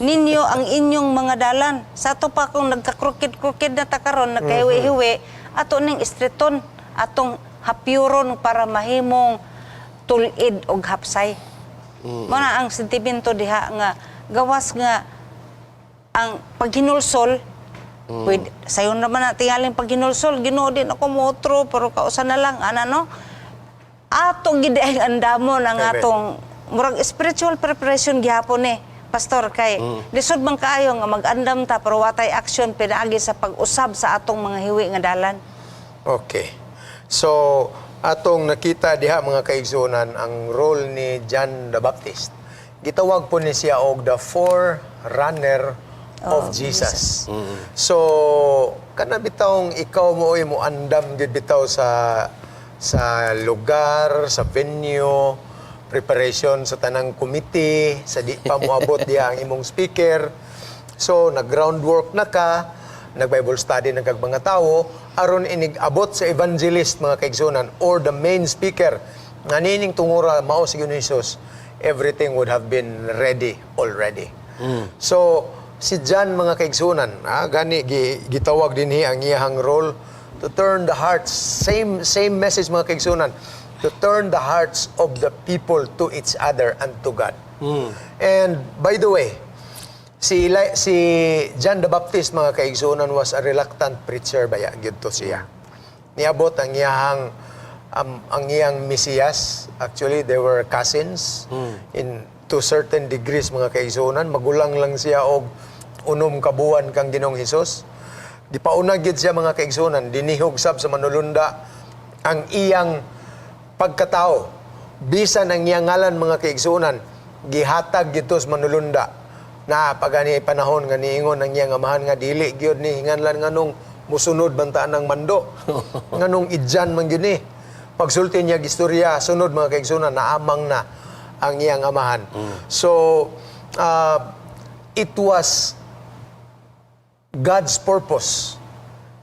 Speaker 2: ninyo ang inyong mga dalan. Sa ato pa kung nagkakrukid-krukid na ta karon, nagkahiwi-hiwi, ato ning istriton, atong hapyuron para mahimong tulid og hapsay. Mao na ang sentimento diha nga gawas nga ang paghinulsol, pwede, sayon naman na tingaling paghinulsol, Ginoo, din ako mootro, pero kausa na lang, ana no? Ato gid ang andamon ang
Speaker 1: Amen.
Speaker 2: atong murag spiritual preparation gihapon eh, Pastor, kay lisod man kaayo nga mag-andam ta pero watay action pinaagi sa pag-usab sa atong mga hiwi nga dalan.
Speaker 1: Okay. So, atong nakita diha, mga kaigsuonan, ang role ni John the Baptist. Gitawag po ni siya og the forerunner of Jesus. So, kana bitawng ikaw mo oy mo andam gyud bitaw sa lugar, sa venue, preparation sa tanang committee, sa di pa moabot diha ang imong speaker. So, nag-groundwork na ka, nag-Bible study na kag mga tawo, aron inig-abot sa evangelist, mga kaigsunan, or the main speaker, nga niining tungura mao si Ginoong Jesus, everything would have been ready already. So, si John, mga kaigsunan, gani gitawag dinhi ang iyahang role to turn the hearts, same same message, mga kaigsunan, to turn the hearts of the people to each other and to God. And by the way, si John the Baptist, mga kaigsunan, was a reluctant preacher baya gyud to siya. Niabot ang iyang Mesiyas, actually they were cousins in to certain degrees, mga kaigsunan, magulang lang siya og 6 ka buwan kang Ginoong Hesus. Gipauna gyud siya, mga kaigsunan, dinihog sab sa manulunda ang iyang pagkatao. Bisan ang iyang ngalan, mga kaigsunan, gihatag gito sa manulunda na pagani panahon nga niingon ang iyang amahan nga dili gyud ni hinganlan, nganong musunod man ta ng mando, nganong idyan man gyud ni. Pagsulti niya istorya sunod, mga kaigsunan, naamang na ang iyang amahan. So it was God's purpose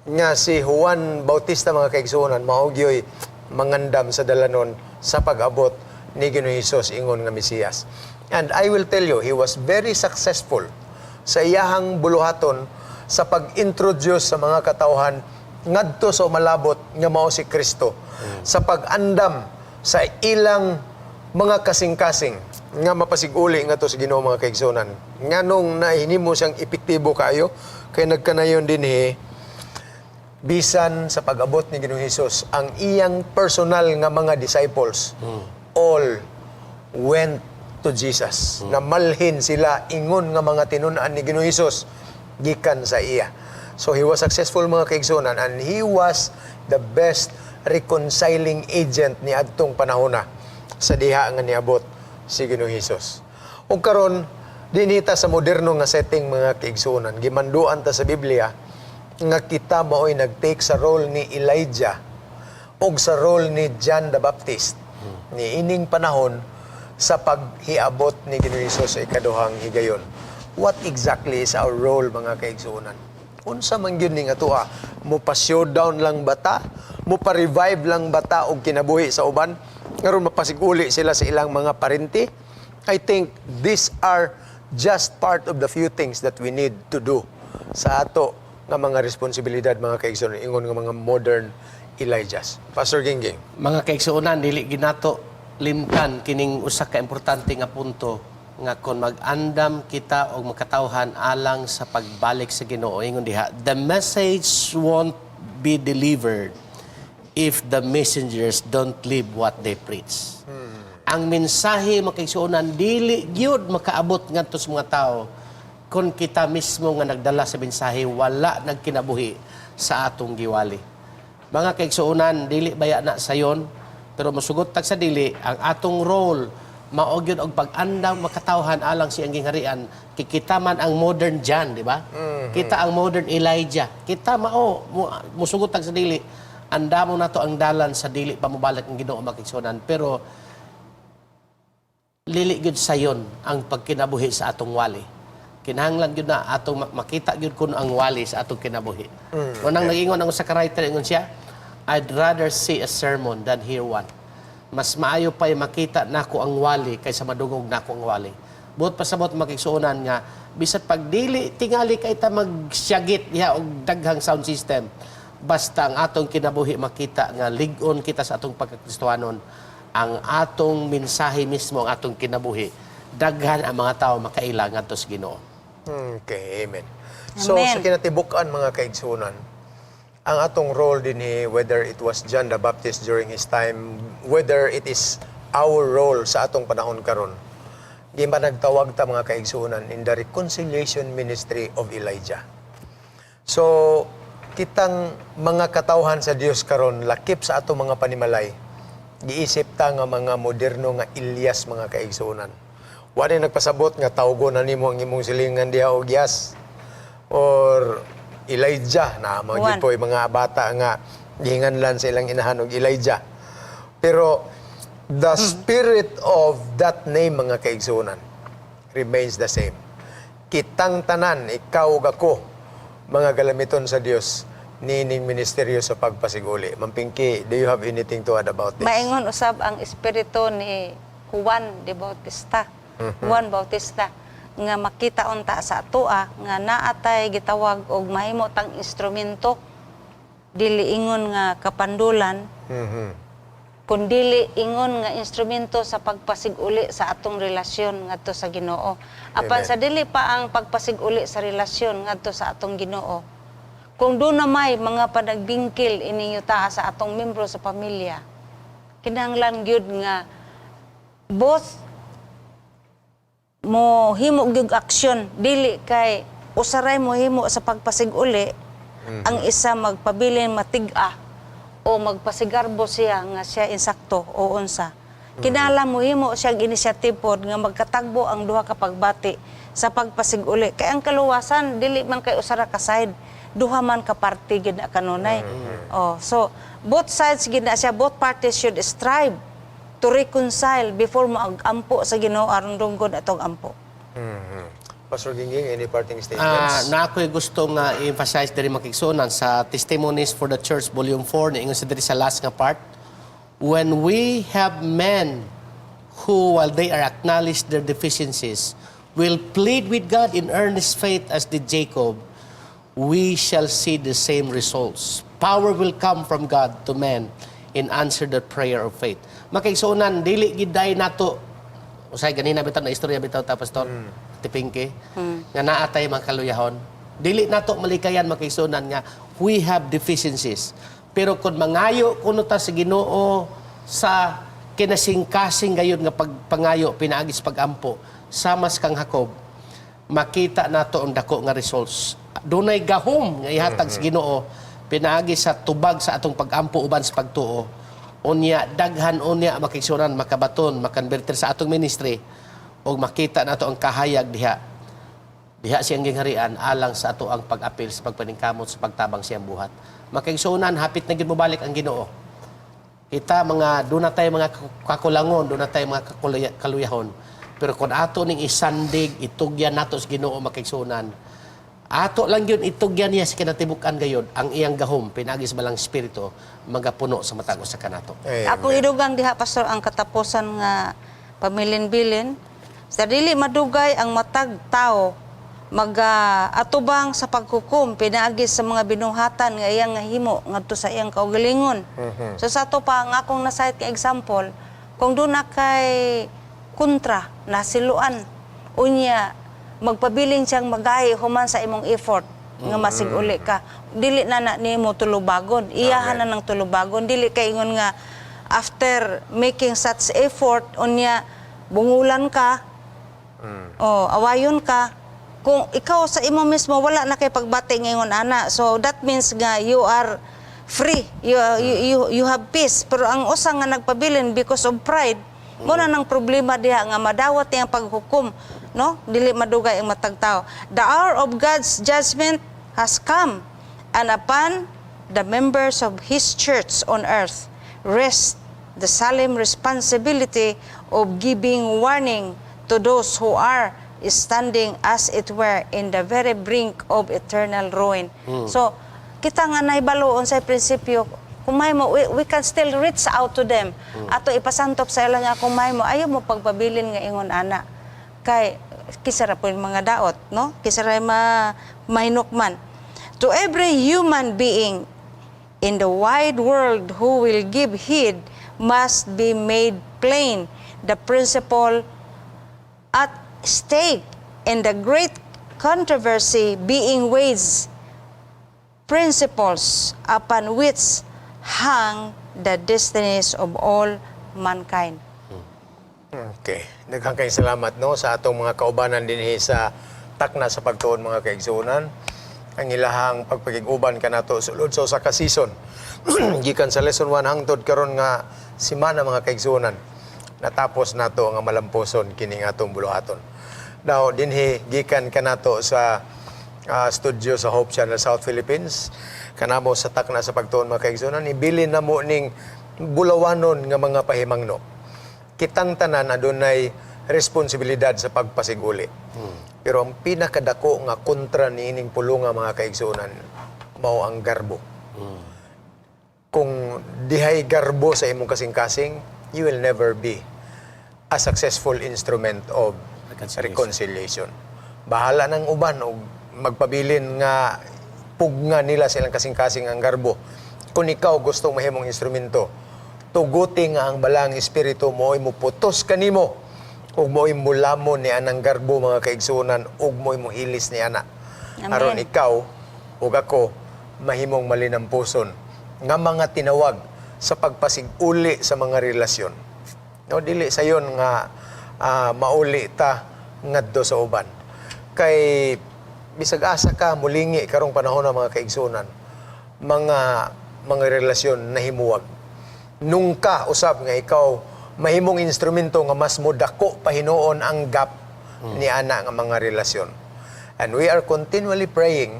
Speaker 1: nga si Juan Bautista, mga kaigsuonan, mao gyoy mangandam sa dalanon sa pag-abot ni Ginoong Hesus ingon nga Mesiyas. And I will tell you, he was very successful sa iyahang buluhaton sa pag-introduce sa mga katawhan ngadto sa umalabot nga mao si Kristo. Sa pag-andam sa ilang mga kasing-kasing nga mapasiguli nga to sa Ginoo, mga kaigsuonan. Nganong nahinimo siyang epektibo kayo kay nagkanayon dinhi, bisan sa pag-abot ni Ginoong Hesus, ang iyang personal nga mga disciples all went to Jesus. Namalhin sila ingon nga mga tinun-an ni Ginoong Hesus gikan sa iya. So he was successful, mga kaigsuonan, and he was the best reconciling agent ni adtong panahona sa diha nga niabot si Ginoong Hesus. Ug karon dinhi ta sa moderno nga setting, mga kaigsuonan, gimanduan ta sa Biblia nga kita mao'y nag-take sa role ni Elijah ug sa role ni John the Baptist ni ining panahon sa paghiabot ni Ginoong Hesus sa ikaduhang higayon. What exactly is our role, mga kaigsuonan? Unsa man gyud ni nga tuwa? Mo pa showdown lang bata? Mo pa revive lang bata og kinabuhi sa uban? Ngaron mapasiguli sila sa ilang mga parente? I think these are just part of the few things that we need to do sa ato nga mga responsibilidad, mga kaigsuonan, ingon nga mga modern Elijahs. Pastor Gingging.
Speaker 3: Mga kaigsuonan, dili ginato limtan kining usa ka importante nga punto nga kon mag-andam kita og makatawhan alang sa pagbalik sa Ginoo, ingon diha, the message won't be delivered if the messengers don't live what they preach. Ang mensahe, mga kaigsuonan, dili gyud makaabot ngadto sa mga tao kung kita mismo nga nagdala sa mensahe wala nagkinabuhi sa atong giwali. Mga kaigsuonan, dili baya na sayon, pero musugot tag sa dili, ang atong role mao gyud og pag-andam makatawhan alang sa iyang gingharian. Kikita man ang modern John, di ba? Kita ang modern Elijah. Kita mao musugot tag sa dili. Andamo nato ang dalan sa dili pa mobalik ang Ginoo, mga kaigsuonan, pero lili gyud sayon ang pagkinabuhi sa atong wali. Kinahanglan gyud na atong makita gyud kuno ang wali sa atong kinabuhi. Mm. Unang nag-ingon ang usa ka writer, ingon siya, "I'd rather see a sermon than hear one." Mas maayo pa'y makita nako ang wali kaysa madungog nako ang wali. Buot pasabot, mga kaigsuonan, nga bisan pag dili tingali kay ta magsyagit diha og daghang sound system, basta ang atong kinabuhi makita nga lig-on kita sa atong pagkakristohanon, ang atong mensahe mismo ang atong kinabuhi, daghan ang mga tao makaila ngadto sa Ginoo.
Speaker 1: Okay, amen. So
Speaker 2: Amen.
Speaker 1: sa kinatibuk-an, mga kaigsunan, ang atong role din ni whether it was John the Baptist during his time, whether it is our role sa atong panahon karon, di ba nagtawag ta, mga kaigsunan, in the reconciliation ministry of Elijah? So, kitang mga katawhan sa Dios karon, lakip sa atong mga panimalay, giisip ta nga mga moderno nga Elias, mga kaigsuonan. Wa ni nagpasabot nga tawgon na nimo ang imong silingan diha og Yas or Elijah na mga
Speaker 2: Juan.
Speaker 1: gyud po'y mga bata nga gihinganlan sa ilang inahan og Elijah. Pero the spirit of that name, mga kaigsuonan, remains the same. Kitang tanan, ikaw ug ako, mga galamiton sa Dios niining ministeryo sa pagpasiguli. Ma'am Pinky, do you have anything to add about this?
Speaker 2: Maingon usab ang espiritu ni Juan de Bautista. Juan Bautista nga makita unta sa atoa nga naatay gitawag og mahimo tang instrumento, dili ingon nga kapandulan kundili ingon nga instrumento sa pagpasiguli sa atong relasyon ngadto sa Ginoo. Apan
Speaker 1: Amen.
Speaker 2: sa dili pa ang pagpasiguli sa relasyon ngadto sa atong Ginoo, kung doon na may mga panagbingkil ininyo ta sa atong membro sa pamilya, kinahanglan gyud nga both mo himo gyud aksyon, dili kay usaray mo himo sa pagpasiguli, ang isa magpabilin matig-a o magpasigarbo siya nga siya insakto o unsa. Kinahanglan mo himo siyang inisyatibo nga magkatagbo ang duha ka pagbati sa pagpasiguli, kay ang kaluwasan dili man kay usara ka side, duha man ka party gid na kanunay. Oh, so both sides gid na siya, both parties should strive to reconcile before mo ampo sa Ginoo aron dunggon atong ampo.
Speaker 1: Pastor Gingging, any parting
Speaker 3: Ah,
Speaker 1: statements?
Speaker 3: Na ako'y gusto nga i-emphasize diri, mga kaigsuonan, sa Testimonies for the Church Volume 4, niingon sa diri sa last nga part: "When we have men who, while they are acknowledged their deficiencies, will plead with God in earnest faith as did Jacob, we shall see the same results. Power will come from God to men in answer the prayer of faith." Mga kaigsuonan, dili gid day nato usay ganina bitaw na istorya bitaw ta, Pastor Tipingki, nga naa tay mga kaluyahon. Dili nato malikayan, mga kaigsuonan, nga we have deficiencies. Pero kung mangayo kuno ta sa Ginoo sa kinasingkasing gayud nga pagpangayo pinaagi sa pagampo samas kang Jacob, makita nato ang dako nga results. Dunay gahom nga ihatag sa Ginoo pinaagi sa tubag sa atong pagampo uban sa pagtuo. Unya daghan unya, mga kaigsuonan, makabaton, makonverter sa atong ministry ug makita nato ang kahayag diha diha siyang gingharian alang sa ato ang pag-apil sa pagpaningkamot sa pagtabang siyang buhat. Mga kaigsuonan, hapit na gyud mobalik ang Ginoo. Kita mga doon na tayo mga kakulangon, doon na tayo mga kaluyahon. Pero kung ato ning isandig, itugyan nato sa Ginoo, mga kaigsuonan, ato lang yun itugyan niya sa kinatibuk-an gayod ang iyang gahom pinaagi sa Balaang Espiritu magapuno sa matag usa kanato.
Speaker 1: Amen.
Speaker 2: Akong idugang diha, Pastor, ang katapusan nga pamilin-bilin sa dili madugay ang matag tao maga atubang sa paghukom pinaagi sa mga binuhatan nga iyang nahimo ngadto sa iyang kaugalingon. So sa ato pa ang akong na-cite nga example, kung doon na kay kontra nasiluan, unya magpabilin siyang magahi human sa imong effort nga masig-uli ka, dili na na nimo tulubagon, iyahan na ng tulubagon. Dili kay ingon nga after making such effort, unya bungulan ka o awayon ka. Kung ikaw sa imo mismo wala na kay pagbati ngayon ana, so that means nga you are free, you have peace. Pero ang usa nga nagpabilin because of pride, mo na nang problema diha nga madawat niya ang paghukom, no? Dili madugay ang matag tao. The hour of God's judgment has come, and upon the members of his church on earth rest the solemn responsibility of giving warning to those who are standing, as it were, in the very brink of eternal ruin. So, kita nga nahibalo unsay prinsipyo. Kung mahimo, we can still reach out to them. Ato ipasantop sa ila nga kung mahimo, ayaw mo pagpabilin nga ingon ana. Kay kisa ra po yung mga daot, no? Kisa ra mahinukman. To every human being in the wide world who will give heed must be made plain the principle at stake in the great controversy being waged, principles upon which hang the destinies of all mankind.
Speaker 1: Okay. Daghang kayong salamat, no, sa atong mga kaubanan dinhi sa Takna sa Pagtuon, mga kaigsuonan. Ang ilahang pagpakig-uban kanato sulod sa usa ka season. Gikan sa lesson 1 hangtod karon nga simana, mga kaigsuonan. Natapos nato ang malampuson kining atong buluhaton. Now dinhi gikan kanato sa studio sa Hope Channel South Philippines, kanamo sa Takna sa Pagtuon, mga kaigsuonan, ibilin namo ning bulawanon nga mga pahimangno. Kitang tanan adunay responsibilidad sa pagpasiguli. Pero ang pinakadako nga kontra niining pulunga, mga kaigsuonan, mao ang garbo. Kung dihay garbo sa imong kasing-kasing, you will never be a successful instrument of
Speaker 3: reconciliation.
Speaker 1: Reconciliation. Bahala ng uban og magpabilin nga pugna nila sa ilang kasing-kasing ang garbo. Kung ikaw gustong mahimong instrumento, tuguti nga ang Balaang Espiritu mo'y muputos kanimo ug mo'y mulamon ni anang garbo, mga kaigsuonan, ug mo'y muhilis ni ana.
Speaker 2: Amen.
Speaker 1: Aron ikaw ug ako mahimong malinampuson nga mga tinawag sa pagpasiguli sa mga relasyon. No, dili sayon nga mauli ta ngadto sa uban. Kay bisag asa ka mulingi karong panahon ng mga kaigsuonan, mga relasyon nahimuwag. Nungka usab nga ikaw mahimong instrumento nga mas modako pahinuon ang gap ni ana nga mga relasyon. And we are continually praying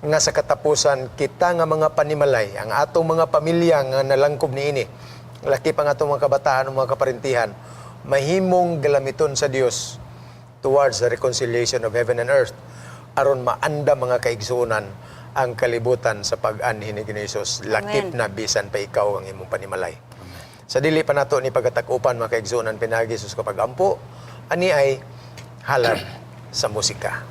Speaker 1: nga sa katapusan kita nga mga panimalay, ang atong mga pamilya nga nalangkob niini, laki pa nga atong mga kabataan o mga kaparintihan, mahimong galamiton sa Dios towards the reconciliation of heaven and earth aron maanda, mga kaigsuonan, ang kalibutan sa pag-anhi ni Ginoong Hesus, lakip
Speaker 2: Amen.
Speaker 1: na bisan pa ikaw ang imong panimalay. Sa dili pa nato ni pagatak-upan, mga kaigsuonan, pinaagi sa pag-ampo, ani ay halad sa musika.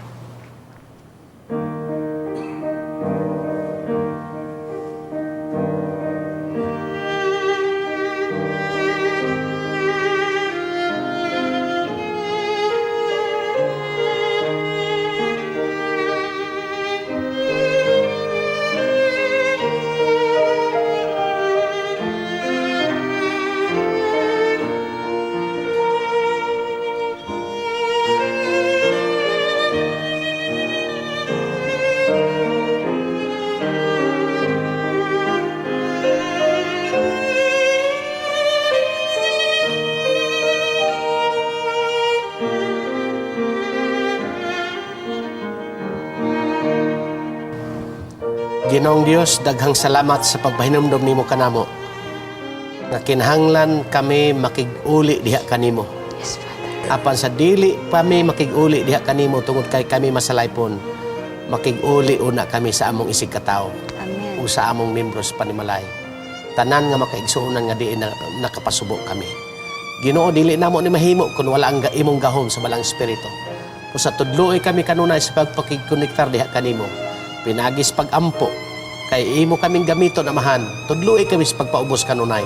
Speaker 3: Ginoong Dios, daghang salamat sa pagpahinumdom nimo kanamo. Nga kinahanglan kami makig-uli diha kanimo.
Speaker 2: Yes, Father.
Speaker 3: Apan sa dili pa mi makig-uli diha kanimo tungod kay kami masalaypon, makig-uli una kami sa among isig katawo
Speaker 2: Amen.
Speaker 3: o sa among membros panimalay. Tanan nga makaigsuonan nga diin na, nakapasubo kami. Ginoo, dili namo ni mahimo kun wala ang imong gahom sa Balaang Espiritu. Usa tudloy kami kanunay sa pagpakigkonektar diha kanimo. Pinaagi sa pag-ampo kay imo kaming gamiton, Amahan. Tudloy kami sa pagpaubos kanunay.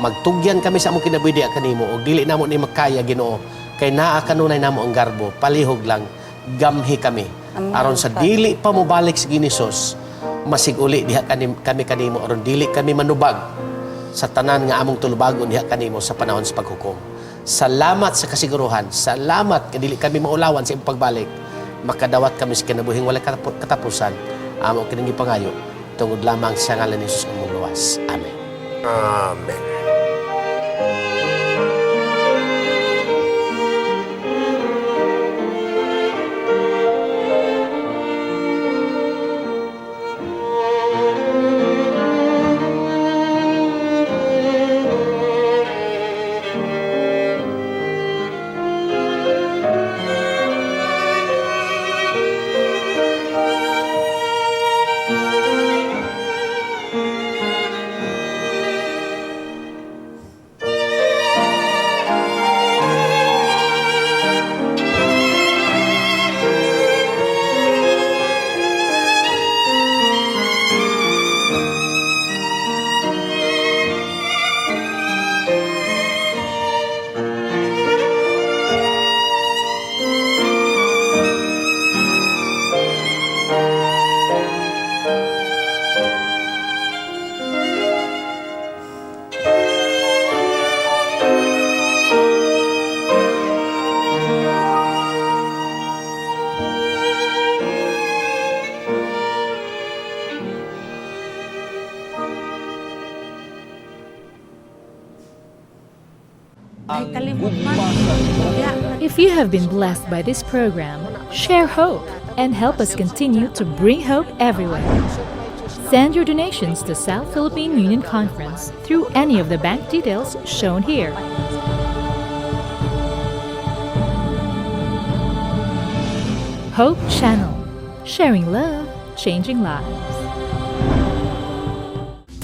Speaker 3: Magtugyan kami sa among kinabuhi diha kanimo ug dili namo ni makaya, Ginoo, kay naa kanunay namo ang garbo. Palihog lang gamhi kami.
Speaker 2: Amen.
Speaker 3: Aron sa dili pa mobalik si Ginoong Hesus, masiguli diha kami kanimo aron dili kami manubag sa tanan nga among tulubagon diha kanimo sa panahon sa paghukom. Salamat sa kasiguruhan. Salamat kay dili kami maulawan sa imong pagbalik. Makadawat kami sa kinabuhing walay katapusan. Amo kining gipangayo tungod lamang sa ngalan ni Jesus among luwas. Amen.
Speaker 1: Amen.
Speaker 2: Ay kalimot man. Ya.
Speaker 5: If you have been blessed by this program, share hope and help us continue to bring hope everywhere. Send your donations to South Philippine Union Conference through any of the bank details shown here. Hope Channel, sharing love, changing lives.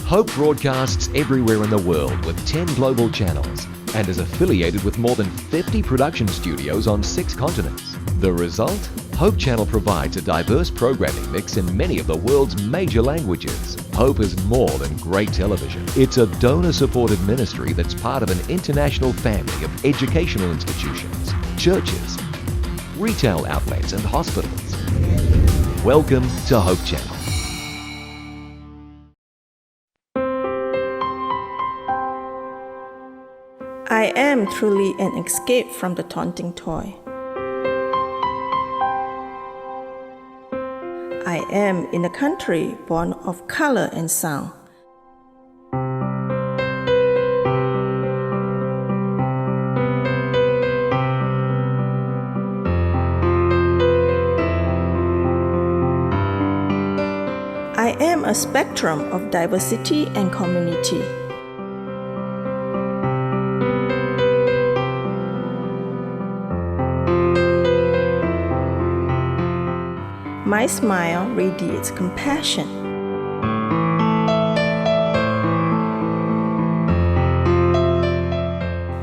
Speaker 4: Hope broadcasts everywhere in the world with 10 global channels and is affiliated with more than 50 production studios on six continents. The result? Hope Channel provides a diverse programming mix in many of the world's major languages. Hope is more than great television. It's a donor supported ministry that's part of an international family of educational institutions, churches, retail outlets, and hospitals. Welcome to Hope Channel.
Speaker 6: I am truly an escape from the taunting toy. I am in a country born of color and sound. I am a spectrum of diversity and community. My smile radiates compassion.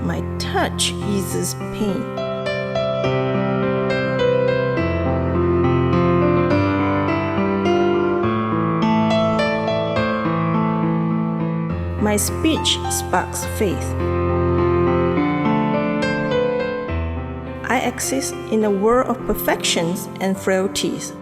Speaker 6: My touch eases pain. My speech sparks faith. I exist in a world of perfections and frailties.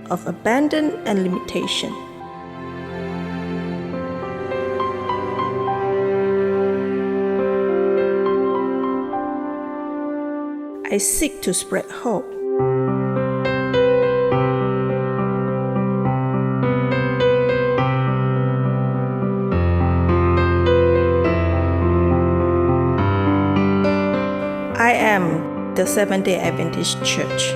Speaker 6: Of abandon and limitation. I seek to spread hope. I am the Seventh day Adventist Church.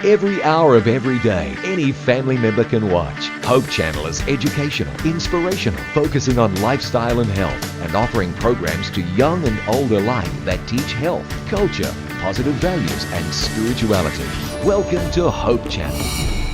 Speaker 4: Every hour of every day, any family member can watch. Hope Channel is educational, inspirational, focusing on lifestyle and health, and offering programs to young and old alike that teach health, culture, positive values, and spirituality. Welcome to Hope Channel.